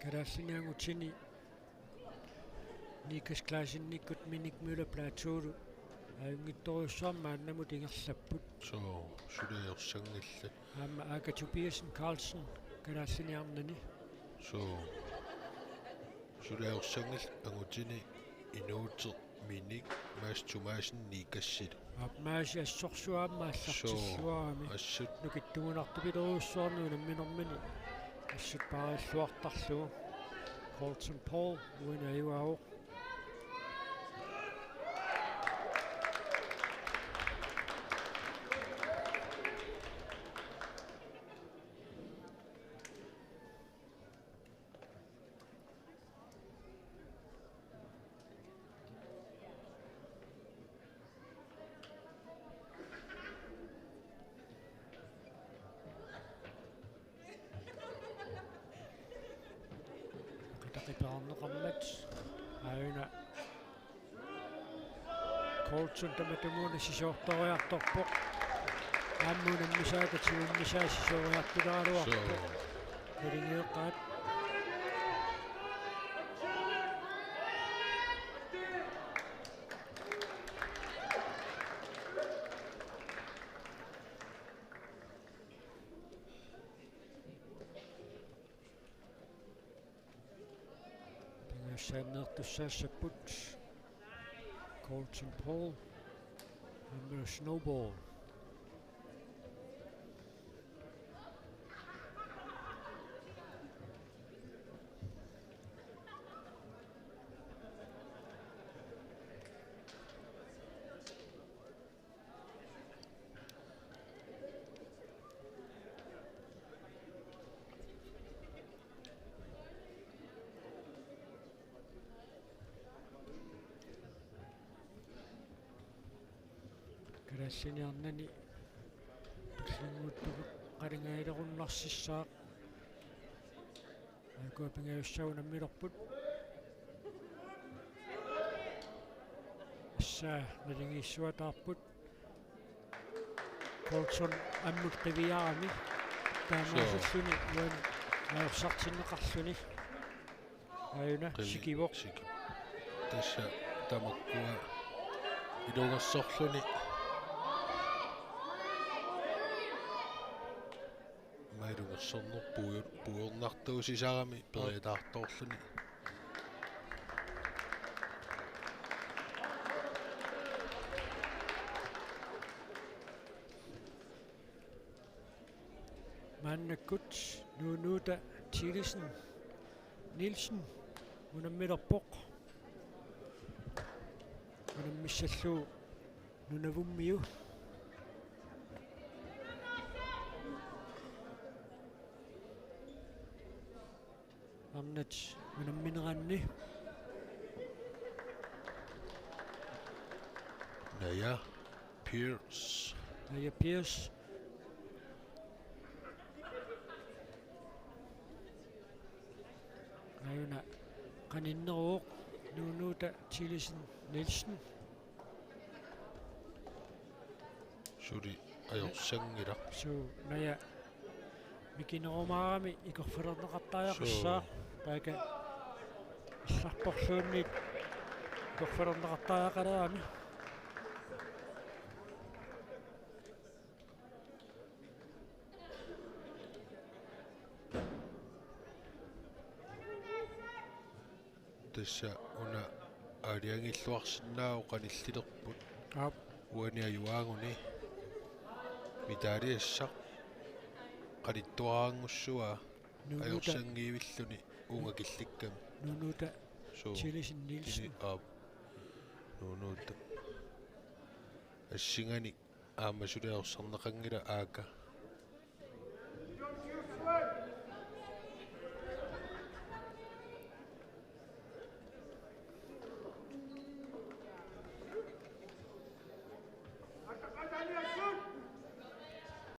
Kalaallinit angutini Nikas Claessenikkut Minik Møller Platou ajunngitsorujussuarmik maannamut ingerlapput. Suu, suli ajorsanngillat. Aamma Aaka Tobiassen Carlsen kalaallinit arnani. Suu. Suli ajorsanngillat angutini Inuuteq Minik Mads Thomassen Nikassilu. Aap, Maasi assorsuaq aamma allartilluarami. Suu, assut. Nukittugunartupiloorujussuarnut unamminermini assut paarilluartarlugu. Colton Paul uani ajugaavoq. Qitaqipaarneqarmat aajuna Colton tamatumuuna sisoortoriartorpoq. Aamma unammisaata tigummisaa sisooriartuleraluarpoq. Suu. Nalingeeqqaat. Saanneertussaassapput Colton Paul aammalu Snowball. Kalaallit Nunaanni tullinnguuttugut qalingaalerunnarsissaaq. A K-p pingajussaa unammilerput. Tassa naligiissuataarput. Colton ammut qiviarami. Taamaasilluni uani ajorsartinneqarluni. Aajuna qivi-, sikivoq. Siki-, tassa tamakkua ilungersorluni. Aamma ilungersorneq puiu-, puiornartuusisarami periataartoorluni. Maannakkut Nuunuuta Thielesen Nielsen unammilerpoq. Unammissallugu Nunavummiu. Arnat unammineranni. Naja Pierce. Naja Pierce. Aajuna qaninneruvoq Nuunuuta Thielesen Nielsen. Suli ajorsanngilaq. Suu, Naja mikinerumaarami ikorfalerneqartariaqassaaq. Suu. Taakku illarporluunniit ikorfalerneqartariaqalerami. Tassa una aalajangiilluarsinnaavoq qanillilerput. Aap. Uani ajugaanguni. Medaljassaq qanittuaraanngussuaa. Nuunuuta. Ajorsanngivilluni uunga killikkami. Nuunuuta. Suu. Thielesen Nielsen. Kini-, aap. Nuunuuta. Assinganik aamma suli ajorsarneqanngilaq A K.